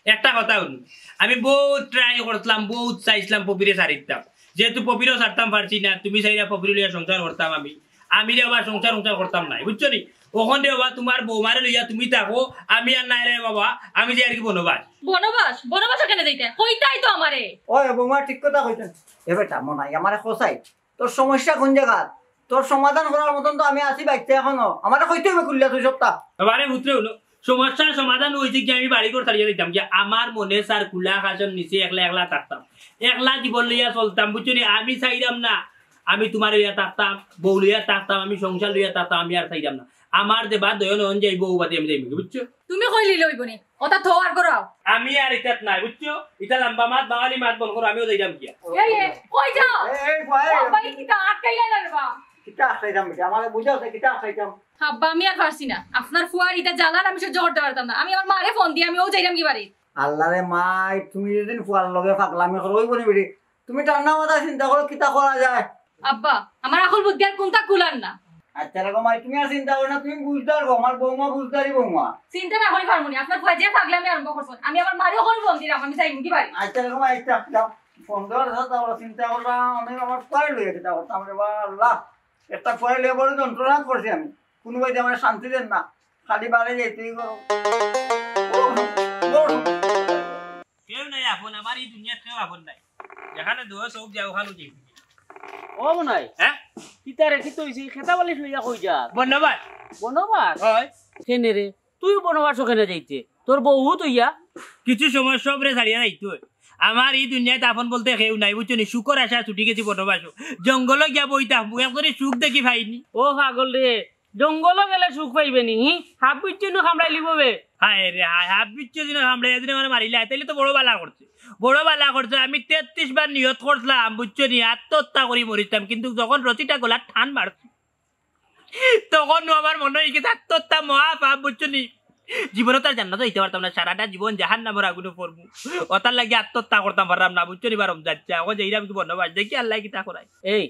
একটা কথা হুনো, আমি বউত ট্রাই করছিলাম, বউত চাইছিলাম পপিরে ছাড়িতাম, যেহেতু পপিরেও ছাড়তাম পারছি না, তুমি চাইরা পপিরে লইয়া সংসার করতাম আমি, আমি রে বাবা সংসার সংসার করতাম নাই, বুঝছো নি? অখন রে বাবা তুমার বৌমারে লইয়া তুমি থাকো, আমি আর নাই রে বাবা, আমি যে আর কি বনবাস। বনবাস? বনবাস কেনে যাইতে? কইতাই তো আমারে। ওই বৌমা ঠিক কথা কইছেন। এ বেটা, মনাই আমারে কও চাই, তোর সমস্যা কোন জাগাত? তোর সমাধান করার মতন তো আমি আছি বাইচ্চা এখনো। আমারে কইতে অইবো খুলিয়া তুই সবটা। বাবারে পুত্রে হুনো, সমস্যার সমাধান অইছে কি আমি বাড়ি ঘর ছাড়িয়া দিতাম কি? আমার মনে চায় কুলা আকাশর নিচে একলা একলা থাকতাম, একলা জীবন লইয়া চলতাম, বুঝছো নি? আমি চাইরাম না আমি তুমারে লইয়া থাকতাম, বউ লইয়া থাকতাম, আমি সংসার লইয়া থাকতাম, আমি আর চাইরাম না। আমার যে বাদ দয় নয়ন যাইবো, ও বাদে আমি যাইমু, বুঝছো? তুমি কইলে অইবো নি? ওটা তো আর করাও। আমি আর ইটাত নাই, বুঝছো? ইটা লম্বা মাত, বাঙালি মাত বন্ধ করো, আমিও যাইতাম গিয়া। এই, এই, কই যাও? এই, এই, কই? ও ভাই, কিতা আটকাইলা না রে বা? কিতা আটকাইতাম বেটা? আমারে বুঝাও তো, কিতা আটকাইতাম? আব্বা, আমি আর পারছি না। আপনার ফুয়ার ইটা জ্বালান আমি সহ্য করতে পারতাম না। আমি আমার মারে ফোন দিয়া আমি ও যাইতাম কি বাড়ি। আল্লাহ রে মাই, তুমি যেদিন ফুয়ার লগে পাগলামি করো, ওই বলি বেটি, তুমি ঠান্ডা মাথায় চিন্তা করো, কিতা করা যায়। আব্বা, আমার আকুল বুদ্ধি আর কুনটা কুলার না। আচ্ছা রে গো মাই, তুমি আর চিন্তা করো না, তুমি বুঝদার গো, আমার বৌমা বুঝদারি বৌমা। চিন্তা না করি পারমু নি, আপনার ফুয়া যে পাগলামি আরম্ভ করছইন, আমি আমার মারেও কোনো ফোন দিলাম, আমি যাইমু কি বাড়ি। আচ্ছা রে গো মাই, একটা, একটা ফোন দেওয়ার কথা, তারপরে চিন্তা করলাম, আমি আমার ফুয়ারে লইয়া কিতা করতাম রে বা আল্লাহ, একটা ফুয়ারে লইয়া বড় যন্ত্রণা করছি আমি, কুনু বাড়িতে আমার শান্তি দেন না, খালি বাড়ি যাইতেই গো। ও, ও। কেউ নাই আপন, আমার ই দুনিয়াত কেউ আপন নাই। যেখানে দুয়ো চউখ যায়, ওখানো যাই। ও মনাই। হ্যাঁ? কিতা রে, কিতা অইছে? খেতা বালিশ লইয়া কই যার? বনবাস। বনবাস? অয়। কেনে রে? তুইও বনবাসো কেনে যাইতে? তোর বউ তো ইয়া। কিছু সময় সবরে ছাড়িয়া যাইতে অয়। আমার ই দুনিয়াত আপন বলতে কেউ নাই, বুঝছো নি? সুখর আশা ছুটি গেছি বনবাসো। জঙ্গলো গিয়া বই থাকমু, একজনে সুখ দেখি পাইনি। ও পাগল রে, জঙ্গলো গেলে সুখ পাইবে নি, হি? হাফ বিচ্ছু নু কামড়াইলিবো বে। হায় রে হায়, হাফ বিচ্ছু দিন কামড়াইয়া দিন আমারে মারিলা, তাইলে তো বড় বালা করছে, বড় বালা করছে। আমি তেত্রিশ বার নিয়ত করছিলাম, বুঝছো নি, আত্মহত্যা করি মরিতাম, কিন্তু যখন রশিটা গলাত টান মারছে, তখন আমার মনে অয় কি আত্মহত্যা মহা পাপ, বুঝছো নি? জীবনে তো আর জান্নাত যাইতে পারতাম না, সারাটা জীবন জাহান্নামর আগুনে পড়মু। ওটার লাগি আত্মহত্যা করতাম পারলাম না, বুঝছো নি? বারম যাচ্ছে, এখন যাইরাম কি বনবাস, দেখি আল্লাহ কিতা করায়। এই,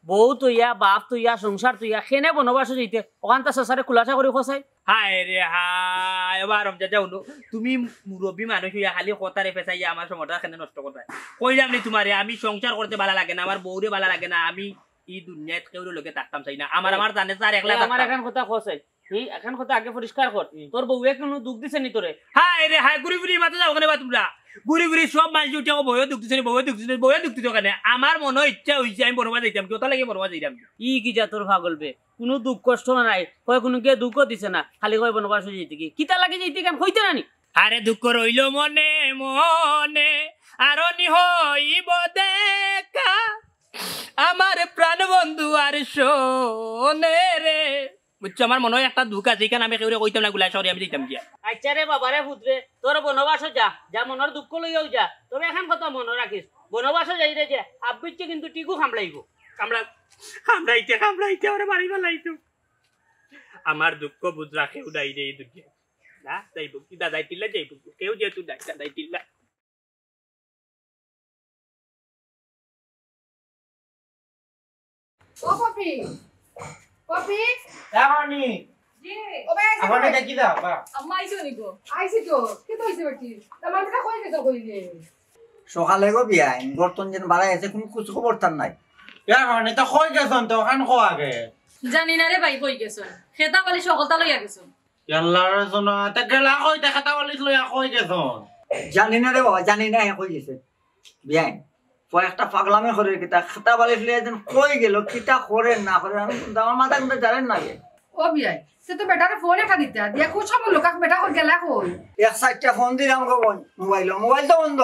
বউ থইয়া, বাপ থইয়া, সংসার থইয়া, কেনে বনবাসো যাইতে? ওখান তা চাচারে খুলাসা করি কও চাই। হায় রে হায়, এবার রমজা যাও নো। তুমি মুরব্বী মানুষ অইয়া খালি কথারে পেঁচাইয়া আমার সময়টা কেনে নষ্ট করতায়? কইলাম নি তুমারে, আমি সংসার করতে বালা লাগে না, আমার বউরে বালা লাগে না, আমি ই দুনিয়াত কেউর লগে থাকতাম চাই না। আমার, এই, আমার জানে স্যার একলা এই, আমার থাকতাম। এখান কথা কও চাই। হুম, এখন কথা আগে পরিষ্কার কর। হুম। তোর বউয়ে কোনো দুখ দিছে নি তোরে? হায় রে হায়, ঘুরি ফিরি মাথা যাও কেনে বা তোমরা? ঘুরি ফিরি সব মানুষ উঠে বউয়ে দুখ দিছে নি, বউয়ে দুখ দিছে নি, বউয়ে দুখ দিছে কেনে? আমার মনো ইচ্ছা হইছে, আমি বনবাস যাইতাম, কি ওটা লাগে বনবাস যাইতাম? ই কি জাতর পাগল বে? কোনো দুখ কষ্ট নাই, কয় কোনো কে দুঃখও দিছে না, খালি কয় বনবাস যাইতে কি? কিতা লাগে যাইতে কি? আমি কইতে না নি? আরে দুঃখ রইল মনে মনে, আরো নি হইব দেখা, আমার প্রাণ বন্ধু আর শোনে রে। বুঝছো, আমার মনো একটা দুখ আছে, ইখান আমি কেউরে কইতাম না, গুলা শহরে আমি দিতাম গিয়া। আচ্ছা রে বাবা রে পুত রে, তোর বনবাসো যা, যা মনর দুঃখ লইয়াও যা, তবে এখন কথা মনো রাখিস, বনবাসো যাই রে যে, আব্বিচ্ছে কিন্তু টিকু কামড়াইবো। কামড়া-, কামড়াইতে, কামড়াইতে ওরে মারি ফেলাইতো। আমার দুঃখ বুঝরা কেউ নাই রে এই দুনিয়া। না, যাইব কি দাদাই টিল্লা যাইব কি? কেউ যেহেতু নাই, দাদাই টিল্লা। ও পপি, পপি। এখনই। জি। ও ভাই, আইছো এখন ভাই? এটা কি দাও, বা? আম্মা আইছো নি গো? আইছি তো। কি তো হইছে বেটি? তা মাথাটা কই গেছো কইলে? সকালে গো বিয়াইন, গর্তন যেন বাড়াই আছে, কোনো খোঁজ খবর তার নাই। এ মানে তো কই গেছন তো, ওখান কো আগে। জানি না রে ভাই, কই গেছন? খেতা বালি সকলতা লইয়া গেছন। ইয়াল্লা রে সোনা, তা গেলা কই, তা খেতা বালিশ লইয়া কই গেছন? জানি না রে বাবা, জানি না হে কই গেছে। বিয়াইন, কয়েকটা পাগলামি করে কিতা, খেতা বালিশ লইয়া যেন কই গেল, কিতা করে না করে, আমি তো আমার মাথা কিন্তু জানেন না রে। ও বিয়াই, সে তো বেটারে ফোন একটা দিতা, দিয়া খুব সময় লোক বেটা কই গেলা কই? এক চারটা ফোন দিলাম গো বোন, মোবাইল, মোবাইল তো বন্ধ।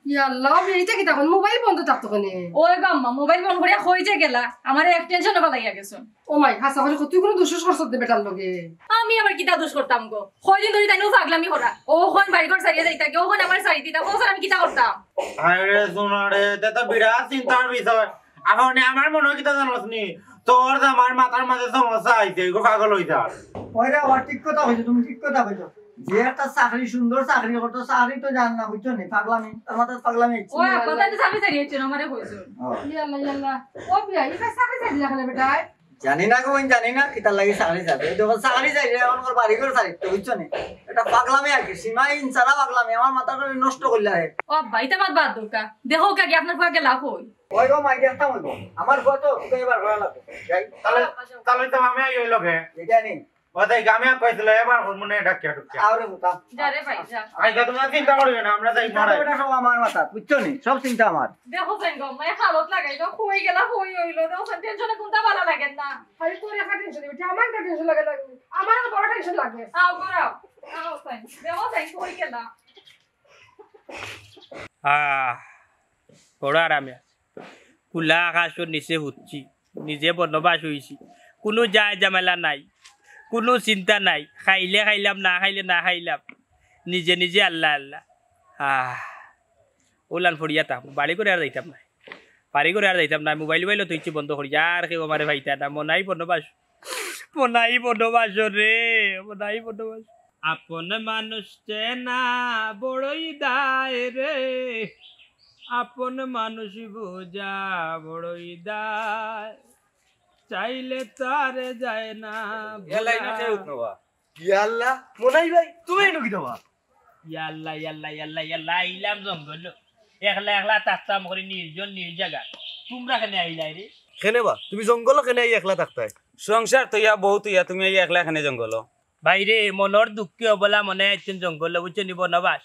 ইয়াল্লা, ও বিয়াই, ইটা কিতা কইন? মোবাইল বন্ধ থাকতো কেনে? ওই গো আম্মা, মোবাইল বন্ধ করিয়া কই যে গেলা, আমারে এক টেনশনে ফালাইয়া গেছো। ও মাই, হাছা করি কত, তুই কোনো দুষ করছস দে বেটার লগে? আমি আবার কিতা দুষ করতাম গো? কয়দিন ধরি তাইন পাগলামি করা। ও কইন বাড়ি ঘর ছাড়িয়া যাইতা গি, ও কইন আমার ছাড়ি দিতা, ও ছাড়া আমি কিতা করতাম? আরে সোনা রে, এটা তো বিরাট চিন্তার বিষয়। এখন আমার মনে হয় কিতা জানোস নি? তোর জামার মাথার মাঝে সমস্যা আইছে, এগো পাগল হইতা। ওই রে, ও ঠিক কথা কইছো, তুমি ঠিক কথা কইছো। যে একটা চাকরি, সুন্দর চাকরি করতো, চাকরি তো জান না, বুঝছো নি? পাগলামি, তার মাথায় পাগলামি হচ্ছে। ওই আব্বা, তাইলে চাকরি ছাড়িয়া আইছো, আমারে কইছো। ও। ইয়াল্লা, ইয়াল্লা। ও বিয়াই, ইটা চাকরি ছাড়ি দিলা কেনে বেটায়? জানি না গো, আমি জানি না, কিতার লাগি চাকরি ছাড়ে। এই দেখো, চাকরি ছাড়ে, এখন ওর বাড়ি ঘর ছাড়ে, তো বুঝছো নি? এটা পাগলামি আর কি, সীমাহীন ছাড়া পাগলামি, আমার মাথাটা নষ্ট করলে হে। ও আব্বা, ইটা বাদ বাদ দরকার। দেখো কাকি, আপনার ফুয়া গেলা কই? ওই গো, মাই দেখতাম ওই গো। আমার ফুয়া তো, তোকে এবার ঘোরা লাগবে। যাই। তাহলে, তাহলে তো আমি আই ওই লগে। এটা নি। ও তাই গ্রামে কইছিল, এবার মনে ডাকিয়া টুকিয়া। আরে বুতা। যা রে ভাই, যা। আই তো তোমরা চিন্তা করিও না, আমরা যাই চিন্তা মারাই। করবে না, সব আমার মাথা, বুঝছো নি? সব চিন্তা আমার। দেখো যাই গো, মাই হালত লাগাই তো, কই গেলা, কই হইলো, দেখো টেনশনে কোনটা ভালো লাগে না। খালি তোর একা টেনশন, এটা আমার একটা টেনশন লাগে, লাগে। আমার আরো বড় টেনশন লাগে। আও গো, আও। আও যাই, দেখো যাই, কই গেলা। আহ, বড় আরামে আছি। খোলা আকাশর নিচে হুচ্ছি, নিজে বনবাস হইছি, কোনো যায় ঝামেলা নাই, কোনো চিন্তা নাই, খাইলে খাইলাম, না খাইলে না খাইলাম, নিজে নিজে আল্লাহ আল্লাহ। আহ, ওলান ফড়িয়া থাকবো, বাড়ি করে আর যাইতাম না, বাড়ি করে আর যাইতাম না, মোবাইল উবাইলও থইছি বন্ধ করি, আর কেউ আমারে পাইতা না, মনাই বনবাস, মনাই বনবাস রে, মনাই বনবাস। আপন মানুষ চেনা বড়ই দায় রে, আপন মানুষ বোঝা বড়ই দায়, চাইলে তারে যায় না এ লাইন আছে ভোলা। উঠনো বা? ইয়াল্লা, মনাই ভাই, তুমি এনো কিতা বা? ইয়াল্লা, ইয়াল্লা, ইয়াল্লা, ইয়াল্লা, আইলাম জঙ্গল। একলা একলা থাকতাম করি নির্জন নিজ জাগা। তোমরা কেনে আইলাই রে? কেনে বা? তুমি জঙ্গল কেনে আই একলা থাকতায়? সংসার তো ইয়া, বউ তো ইয়া, তুমি আই একলা কেনে জঙ্গল? ভাই রে, মনর দুঃখে অবলা মনে আইছেন জঙ্গল, বুঝছো নি, বনবাস।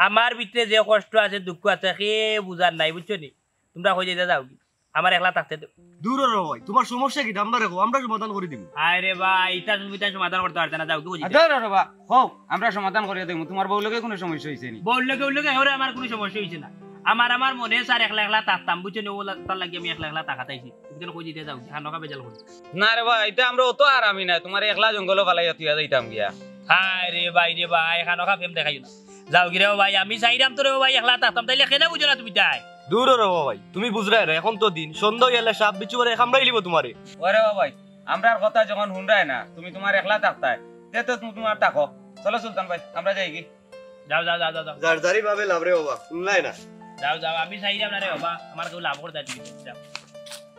আমার ভিতরে যে কষ্ট আছে, দুঃখ আছে, কে বুঝার নাই, বুঝছো নি? তোমরা কই যাইতা যাও কি? আমার একলা থাকতে দেও। দূর রে ভাই, তোমার সমস্যা কি? আমরা রাখো, আমরা সমাধান করে দিব। আরে ভাই, ইটা তুমি তাই সমাধান করতে পারতে না, যাও কি বুঝি? আরে রে বাবা, হোক, আমরা সমাধান করে দেবো, তোমার বউ লগে কোনো সমস্যা হইছে নি? বউ লগে, ওর লগে, ওরে আমার কোনো সমস্যা হইছে না। আমার, আমার মনে স্যার একলা একলা থাকতাম, বুঝছো নি? ও লা-, তার লাগি আমি একলা একলা থাকাত আইছি। তুমি কেনে কই দিতে যাও, খানো খা বেজাল করি। না রে ভাই, ইটা আমরা অত আরামি না, তোমার একলা জঙ্গলো ফালাইয়া তুইয়া যাইতাম গিয়া। হায় রে ভাই রে ভাই, খানো খা প্রেম দেখাইও না। যাও গিরে ও ভাই, আমি চাইরাম তোরে ও ভাই একলা থাকতাম, তাইলে কেনে বুঝো না তুমি তাই? দূর রে ও ভাই, তুমি বুঝরায় না, এখন তো দিন, সন্ধ্যা হইলে সাপ বিচ্ছু করে কামড়াই লিব তোমারে। ওরে ও ভাই, আমরার কথা যখন হুনরায় না, তুমি তোমার একলা থাকতায়, তে তো তুমি তোমার থাকো। চলো সুলতান ভাই, আমরা যাই কি? যাও, যাও, যাও, যাও, যাও। যার যারই ভাবে লাভ রে বাবা, হুনলায় না। যাও, যাও, আমি চাইরাম না রে বাবা, আমার কেউ লাভ করতে দিবি, যাও।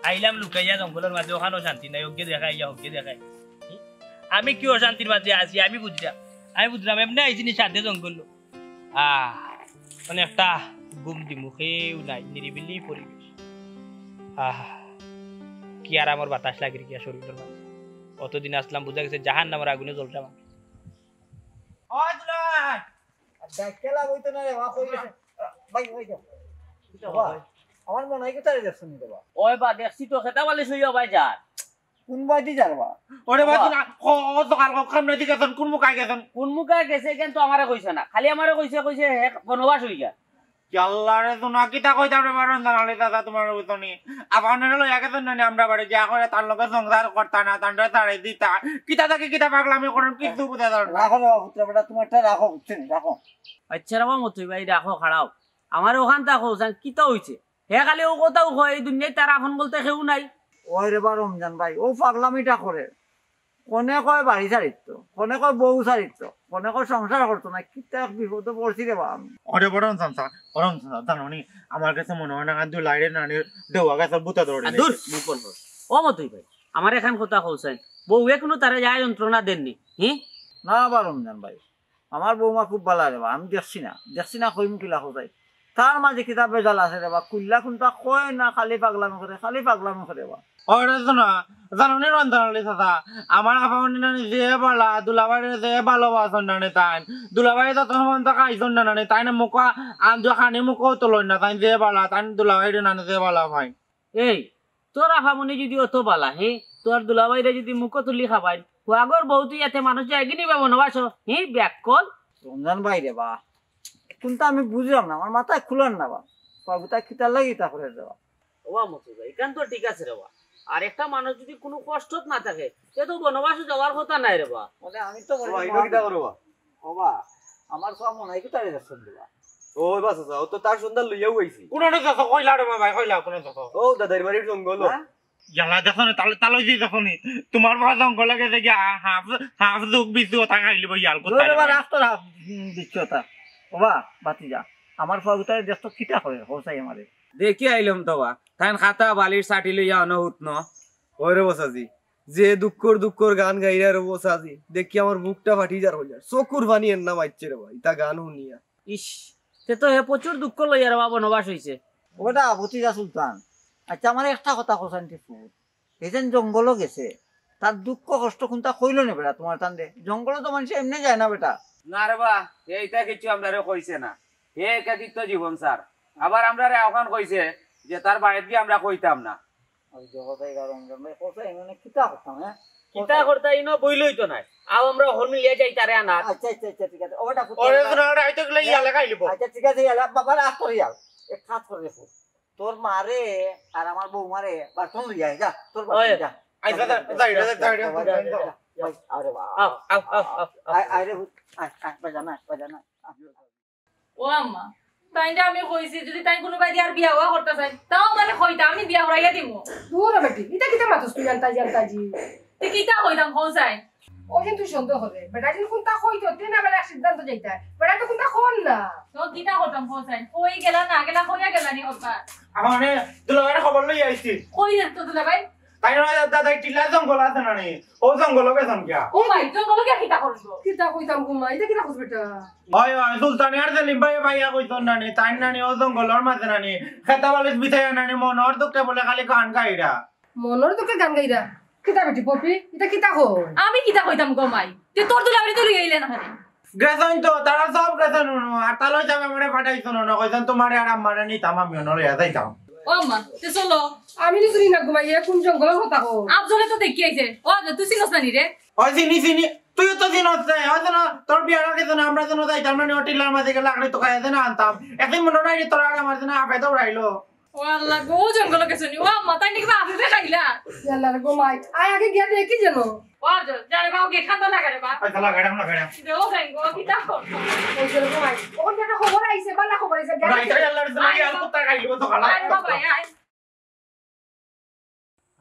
আইলাম লুকাইয়া জঙ্গলের মাঝে, ওখানেও শান্তি নাই, ওকে দেখাই, ইয়া ওকে দেখাই। আমি কি অশান্তির মাঝে আছি, আমি বুঝলাম, আমি বুঝলাম, এমনি আইছি নি সাথে জঙ্গল। আহ, মানে একটা ঘুম দিমু, কেউ নাই, নিরিবিলি পরিবেশ। আহ, কি আরামর বাতাস লাগের গিয়া শরীরের মাঝে। অতদিন আসলাম, বুঝা গেছে জাহান্নামর আগুনে জ্বলতাম আমি। ও দুলাভাই! আর ডাক খেলা বইতো না রে, বাপ হয়ে গেছে। ভাই, ভাই, যাও। বাবা, আমার মনে হয় কোথায় যাচ্ছ নি রে বা? ওই বা, দেখছি তো খেতা বালিশ হইয়া ভাই যার। কোন বাদি যার বা? ওরে বা, বাবা। তোরা, ও, ও তো কাল কখন নদী গেছেন, কোন মুখায় গেছেন? কোন মুখায় গেছে, কেন তো আমারে কইছে না, খালি আমারে কইছে, কইছে হে বনবাস হইয়া। ইয়াল্লা রে, তুনা কিতা কইতাম রে বারো, জানালি দাদা, তোমার বুঝনি। আবার লইয়া গেছেন না নি আমরা বাড়ি, যা করে তার লগে সংসার করতা না, তানরে তাড়াই দিতা। কিতা থাকি কিতা পাগলামি করেন, কিচ্ছু বুঝা যায় না। রাখো রে বাবা, পুত্র বেটা, তোমারটা রাখো, বুঝছো নি? রাখো। আচ্ছা রে বাবা, মতই ভাই, রাখো, খাড়াও। আমার ওখান থাকো, জান কিতা হইছে? হে খালি ও কথাও কয়, এই দুনিয়াত তার আপন বলতে কেউ নাই। ওই রে বা রমজান ভাই, ও পাগলামিটা করে। কোনে কয় বাড়ি ছাড়িত, কোনে কয় বউ ছাড়িত, কোনে কয় সংসার করতো না, কিতা এক বিপদে পড়ছি রে বা আমি। ওরে বড় চাচা, বড় চাচা, জানো নি, আমার কাছে মনে হয় না, আর দুলাভাইরে নানির দেওয়া গেছে ভূতে ধরে আর নিছে। দূর, মুখ বন্ধ কর। ও মতই ভাই, আমার এখান কথা কইছেন, বউ এখনো তারা যায় যন্ত্রণা দেননি, হি? না বা রমজান ভাই, আমার বৌমা খুব ভালা রে বা, আমি দেখছি না, দেখছি না কইমু কিলা কোথায়। তার মাঝে কিতা বেজাল আছে রে বা, কুল্লা কুন্তা কয় না, খালি পাগলামি করে, খালি পাগলামি করে বা। ওরে শোনা, জানো নি রমজান আলী চাচা, আমার আফামনি নানি যে ভালা, দুলাভাইরে যে ভালোবাসন নানি তাইন। দুলাভাই যত সময় তো খাইছন না নানি, তাইন মুখা আন্দু খানি মুখও তুলন না, তাইন যে ভালা, তাইন দুলাভাইরে নানি যে ভালা পাইন। এই, তোর আফামনি যদি অত ভালা, হে, তোর দুলাভাইরে যদি মুখো তুলি খাবাইন, হুয়াগর বউ তুই এতে মানুষ যায়গি নি বা বনবাস, হে, ব্যাককল। রমজান ভাই রে বা, কোনটা আমি বুঝলাম না, আমার মাথায় খুলার না বা। বাবু তাই কিতার লাগি ইতা করে দেওয়া। ওবা মতই ভাই, ইখান তো ঠিক আছে রে বা। আর একটা মানুষ যদি কোনো কষ্টত না থাকে, তে তো বনবাসে যাওয়ার কথা নাই রে বা। বলে আমি তো ও ভাই, এটা কিতা করো বা? ওবা, আমার সব মনে হয় কি তারে দেখছেন দিবা। ও বাস আছে, ও তো তার সন্ধ্যা লইয়াও আইছি। কোন আনে দেখো, কইলা রে বা ভাই, কইলা, কোন আনে দেখো? ও দাদার বাড়ির জঙ্গল। হ্যাঁ? ইয়ালা দেখো নি, তালে, তালে যে দেখো নি, তোমার বাবা জঙ্গলে গেছে গিয়া হাফ, হাফ যোগ বিচু ওটা খাইলি বা ইয়াল কোথায় ধরে বা রে বা? রাস্তার হাফ, উম, বিচু ওটা। ওবা, বাতি যা। আমার ফুয়া গুতারে দেখতো কিতা করে, হোসাই আমারে। দেখি আইলাম তো বা। তাইন খাতা বালির সাটি লইয়া অনহুত ন। ওই রে বসাজি, যে দুঃখর দুঃখর গান গাইরা রে বসাজি, দেখি আমার বুকটা ফাটি যার হইয়া। চকুর পানি এর নাম আইচ্ছে রে বা, ইতা গান শুনিয়া। ইস, তে তো হে প্রচুর দুঃখ লইয়া রে বা বনবাস হইছে। ও বেটা, ভতিজা সুলতান, আচ্ছা, আমার একটা কথা কইছান টিপু, এই যেন জঙ্গলও গেছে, তার দুঃখ কষ্ট কোনটা কইলো নি বেটা তোমার তান দে? জঙ্গলও তো মানুষ এমনি যায় না বেটা। না রে বা, এইটা কিছু আমরারে কইছে না। হে একাকিত্ব জীবন স্যার। আবার আমরারে আওখান কইছে যে তার বাড়িত গিয়া আমরা কইতাম না। ওই যে কথাই কারণ আমরা কথা এমনি কিতা করতাম, হ্যাঁ? কিতা করতা ইনো বইলই তো নাই। আও আমরা হল মিলিয়া যাই তারে আনাত। আচ্ছা, আচ্ছা, আচ্ছা, ঠিক আছে। ওটা ফুটে ওরে ওটা তো না, ওটা আইতে গেলে ইয়ালে খাইলিব। আচ্ছা, ঠিক আছে, ইয়ালে বাবা রাগ করে যাও। এক কাজ করে দেখো। তোর মারে আর আমার বৌমারে বাটন লইয়া আয়, যা, তোর বাটন ওই, যা। আচ্ছা, যা, যা, যা, যা, যা, যা, যা। আরে বাবা। আও, আও, আও, আও, আও। আয়, আয় রে, আয়, আয়, বাজা না, বাজা না। ও আম্মা, তাইনরে আমি কইছি, যদি তাইন কুনুবায়দি আর বিয়া হওয়া করতা চাইন, তাও আমারে কইতা, আমি বিয়া করাইয়া দিমু। দূর হ বেটি, ইতা কিতা মাতস তুই আন্তাজি আন্তাজি? তে কিতা কইতাম কও চাইন? ও কিন্তু সন্দেহ করে, বেটা যদি কুনতা কইতো, তে না বেটা এক সিদ্ধান্ত যাইতা। বেটা তো কুনতা কর না। তো কিতা করতাম কও চাইন? কই গেলা না গেলা, কইয়া গেলা নি হবা? আমার মানে দুলাভাইর খবর লই আইছি। কই রে তো দুলাভাই? তাই না, দাদা, টিলা জঙ্গল আছে না নি? ও জঙ্গল গেছন কিয়া? ও ভাই, জঙ্গল গিয়া কিতা করবো? কিতা কইতাম গো মা, ইতা কিতা কস বেটা? ওই, ওই, সুলতানি আর সেলিম ভাই ভাইয়া কইছন না নি, তাই না নি, ও জঙ্গলর মাঝে না নি, খেতা বালিশ বিছাইয়া না নি, মনর দুঃখে বলে খালি গান গাইরা। মনর দুঃখে গান গাইরা? কিতা বেটি পপি, ইতা কিতা কই? আমি কিতা কইতাম গো মাই? তে তোর দুলাভাইরে তো লই আইলে না খালি। গেছন তো, তারা সব গেছন হুনো, আর তালই যাবে আমারে পাঠাইছন হুনো, কইছন তোমারে আর আমারে নিতাম, আমি অনো লইয়া যাইতাম। ও আম্মা, তে চলো। আমি তো চিনি না গো মাই, এ কোন জঙ্গলর কথা কও? আফজলে তো দেখি আইছে। ও, তুই চিনস না নি রে? ওই চিনি, চিনি, তুইও তো চিনস না, ওই জন্য তোর বিয়ার আগে জন্য আমরা জন্য যাইতাম না নি, ও টিলার মাঝে গেলে লাকড়ি তো খাইয়া দেনা আনতাম। একদিন মনে নাই নি তোর আর আমার জন্য আফে দৌড়াইলো। ও আল্লাহ গো, জঙ্গল গেছো নি? ও আম্মা, তাই নাকি বা আফে খাইলা? ইয়াল্লা রে গো মাই, আয় আগে গিয়া দেখি যেন। ও আজ, যা রে বা, ও গেট খান তো লাগা রে বা। আচ্ছা, লাগাইলাম, লাগাইলাম। দে ও ফ্রেন্ড গো, কিতা করছো? ওই যে রে গো মাই, ওখান থেকে খবর আইছে, বালা খবর আইছে, গেল রাইট, আইছে। আল্লাহ রে, আয় আর রে বা। কুত্তা খাইলো তো খালা। আয় রে বাবা, আয়।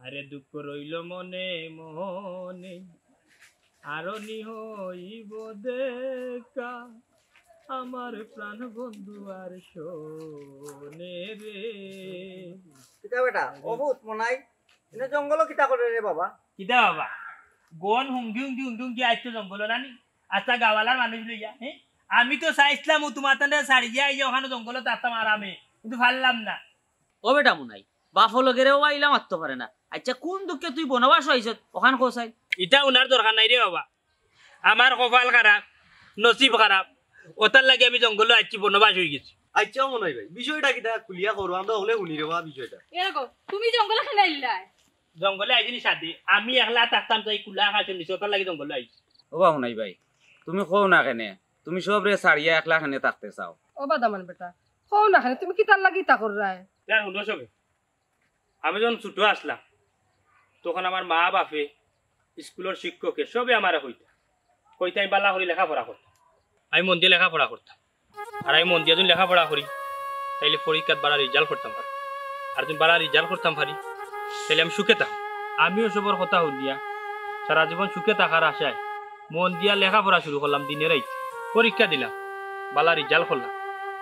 আরে দুঃখ রইল মনে মনে, আরো নি হইব দেখা, আমার প্রাণ বন্ধু আর শোনে রে। কিতা বেটা, অভূত মনাই, এনে জঙ্গল কিতা করে রে বাবা? কিতা বাবা? গন হুঙ্গি হুঙ্গি হুঙ্গি হুঙ্গি আইতো জঙ্গল নানি? আচ্ছা গাওয়ালার মানুষ লইয়া, হ্যাঁ? আমি তো চাইছিলাম ও তোমার তান্ডে ছাড়িয়া আইয়া ওখানে জঙ্গলে থাকতাম আরামে, কিন্তু পারলাম না। ও বেটা মনাই, বাফ লগেরে ও আইলা মাততো পারে না, আচ্ছা, কুন দুঃখে তুই বনবাস আইছত, অখান কও চাই। ইটা হুনার দরকার নাই রে বাবা। আমার কপাল খারাপ, নসিব খারাপ, অতার লাগি আমি জঙ্গলো আইছি, বনবাস অইগেছি। আচ্ছা, মনাই ভাই, বিষয়টা কিতা খুলিয়া কও, আমরা হকলে হুনি রে বা বিষয়টা। এ গো, তুমি জঙ্গলো কেনে আইলায়? জঙ্গলো আইছি নি সাদে, আমি একলা থাকতাম চাই, খুলা আকাশর নিচে, অতার লাগি জঙ্গলো আইছি। ও বা মনাই ভাই, তুমি কও না কেনে, তুমি সবরে ছাড়িয়া একলা কেনে থাকতে চাও? ও বা দামান বেটা, কও না কেনে, তুমি কিতার লাগি ইতা কররায়? হুনো সবে, আমি যখন ছোট আছলাম, তখন আমার মা বাপে, স্কুলর শিক্ষকে সবে আমারে কইতা, কইতা আমি বালা করি লেখাপড়া করতাম, আমি মন দিয়া লেখাপড়া করতাম। আর আমি মন দিয়া যুদি লেখাপড়া করি, তাইলে পরীক্ষাত বালা result করতাম পারি। আর যুদি বালা result করতাম পারি, তাইলে আমি সুখে থাকতাম। আমিও সবর কথা হুনিয়া সারা জীবন সুখে থাকার আশায় মন দিয়া লেখাপড়া শুরু করলাম দিনে রাইতে। পরীক্ষা দিলাম, বালা result করলাম,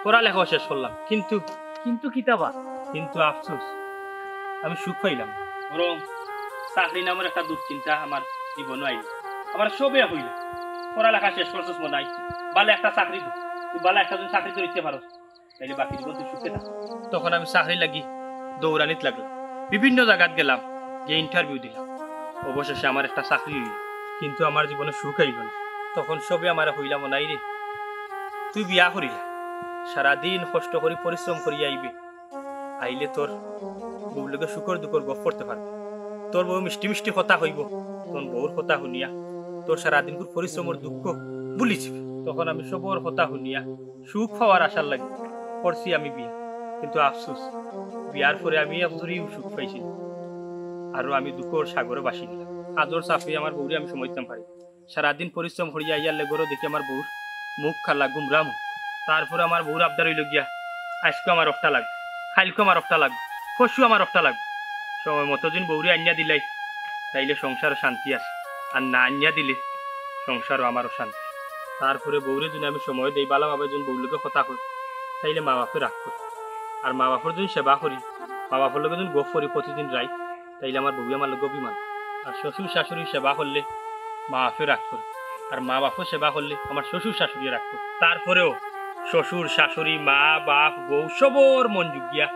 পড়ালেখাও শেষ করলাম। কিন্তু কিন্তু কিতা বা? কিন্তু আফসোস, আমি সুখ পাইলাম না। বরং চাকরি নামর একটা দুশ্চিন্তা আমার জীবনো আইল। আমার সবে কইল, "পড়ালেখা শেষ করছস মনে হয়, বালা একটা চাকরি ধর, তুই বালা একটা যুদি চাকরি ধরতে পারস, তাইলে বাকি জীবন তুই সুখে থাক।" তখন আমি চাকরি লাগি দৌড়ানিত লাগলাম, বিভিন্ন জাগাত গেলাম, গিয়া interview দিলাম। অবশেষে আমার একটা চাকরি অইল, কিন্তু আমার জীবনো সুখ আইল না। তখন সবে আমারে কইলা, "মনাই রে, তুই বিয়া করিলা, সারাদিন কষ্ট করি পরিশ্রম করি আইবে, আইলে তোর বউর লগে সুখর দুঃখর গপ করতে পারবে, তোর বউ মিষ্টি মিষ্টি কথা কইব, তোর বউর কথা হুনিয়া তোর সারাদিনকুর পরিশ্রমর দুঃখ ভুলি যাবে।" তখন আমি সবর কথা হুনিয়া সুখ পাওয়ার আশার লাগি করছি আমি বিয়া। কিন্তু আফসোস, বিয়ার পরে আমি এক জুড়িও সুখ পাইছি না। আরো আমি দুঃখর সাগরে ভাসি গেলাম। কাজর চাপে আমার বউরে আমি সময় দিতাম পারি না। সারাদিন পরিশ্রম করিয়া আইয়ার লে ঘরো দেখি আমার বউর মুখ কালা, গুমরা মুখ। তারপরে আমার বউর আবদার অইল গিয়া, "আইজকু আমার অকটা লাগবো, কাইলকু আমার অকটা লাগবো, পরশু আমার অকটা লাগবো।" সময় মতো যুদি বউরে আনিয়া দিলাই, তাইলে সংসারো শান্তি আছে, আর না আনিয়া দিলে সংসারো আমার অশান্তি। তারপরে বউরে যুদি আমি সময় দেই, বালাভাবে যুদি বউর লগে কথা কই, তাইলে মা বাপে রাগ করে। আর মা বাপর যুদি সেবা করি, মা বাপর লগে যুদি গপ করি প্রতিদিন রাইত, তাইলে আমার বউয়ে আমার লগে অভিমান করে। আর শ্বশুর শাশুড়ির সেবা করলে মা বাপে রাগ করে, আর মা বাপর সেবা করলে আমার শ্বশুর শাশুড়িয়ে রাগ করে। তারপরেও শ্বশুর শাশুড়ি, মা বাপ, বউ সবর মন জুগিয়া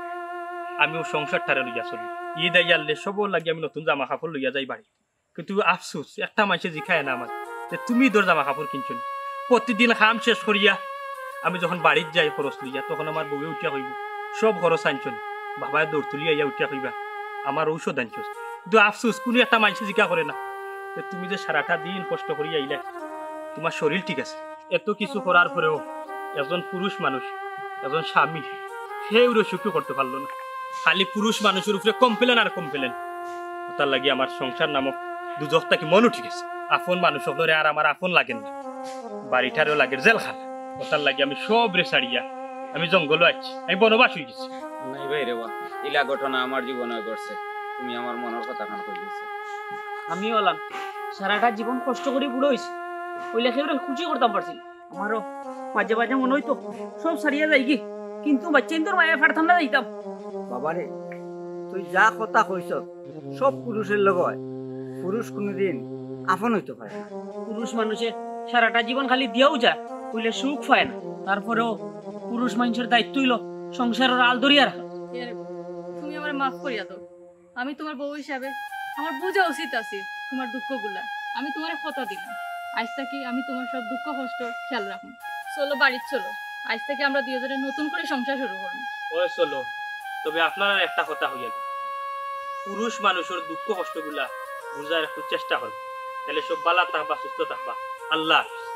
আমি অউ সংসারটারে লইয়া চলি। ঈদ আইয়ার লে সবর লাগি আমি নতুন জামা কাপড় লইয়া যাই বাড়িত। কিন্তু আফসোস, একটা মানষে জিকায় না আমারে যে, "তুমি ইদর জামা কাপড় কিনছো নি?" প্রতিদিন কাম শেষ করিয়া আমি যখন বাড়িত যাই খরচ লইয়া, তখন আমার বউয়ে উঠিয়া কইবো, "সব খরচ আনছো নি?" বাবায় দৌড় তুলিয়া আইয়া উঠিয়া কইবা, "আমার ঔষধ আনছস।" কিন্তু আফসোস, কুনু একটা মানষে জিকা করে না যে, "তুমি যে সারাটা দিন কষ্ট করিয়া আইলায়, তুমার শরীর ঠিক আছে?" এত কিছু করার পরেও একজন পুরুষ মানুষ, একজন স্বামী, কেউরে সুখী করতে পারলো না। খালি পুরুষ মানুষর উপরে complain আর complain। অতার লাগি আমার সংসার নামক দুজখ থাকি মন উঠি গেছে। আপন মানুষ অকলরে আর আমার আপন লাগের না, বাড়িটারেও লাগের জেলখানা। অতার লাগি আমি সবরে ছাড়িয়া আমি জঙ্গলো আইছি, আমি বনবাস অইগেছি। নাই ভাই রে বা, ইলা ঘটনা আমার জীবনে ঘটছে, তুমি আমার মনর কথাখান কই দিছো। আমি অলাম, সারাটা জীবন কষ্ট করি বুড়া অইছি, অইলে কেউরে খুশি করতাম পারছি না। আমারও মাঝে মাঝে মনে অইতো সব ছাড়িয়া যাইগি, কিন্তু বাচ্চাইন্তর মায়ায় পারতাম না যাইতাম। বাবারে, তুই যা কথা কইছস, সব পুরুষর লগে অয়। পুরুষ কুনুদিন আপন অইতো পারে না। পুরুষ মানষে সারাটা জীবন খালি দিয়াউ যায়, অইলে সুখ পায় না। তারপরেও পুরুষ মানষর দায়িত্ব অইলো সংসারর আল ধরিয়া রাখা। এ, তুমি আমারে মাফ করিয়া দেও। আমি তুমার বউ হিসাবে আমার বুঝা উচিত আছিল তুমার দুঃখগুলা। আমি তুমারে কথা দিলাম, আইজ থাকি আমি তুমার সব দুঃখ কষ্ট খেয়াল রাখমু। চলো, বাড়িত চলো, আইজ থাকি আমরা দুইওজনে নতুন করি সংসার শুরু করমু। অয় চলো, তবে আপনারারে একটা কথা কইয়া দেই, পুরুষ মানষর দুঃখ কষ্টগুলা বুঝার একটু চেষ্টা করবা, তাইলে সব ভালা থাকবা, সুস্থ থাকবা। আল্লাহ হাফিজ।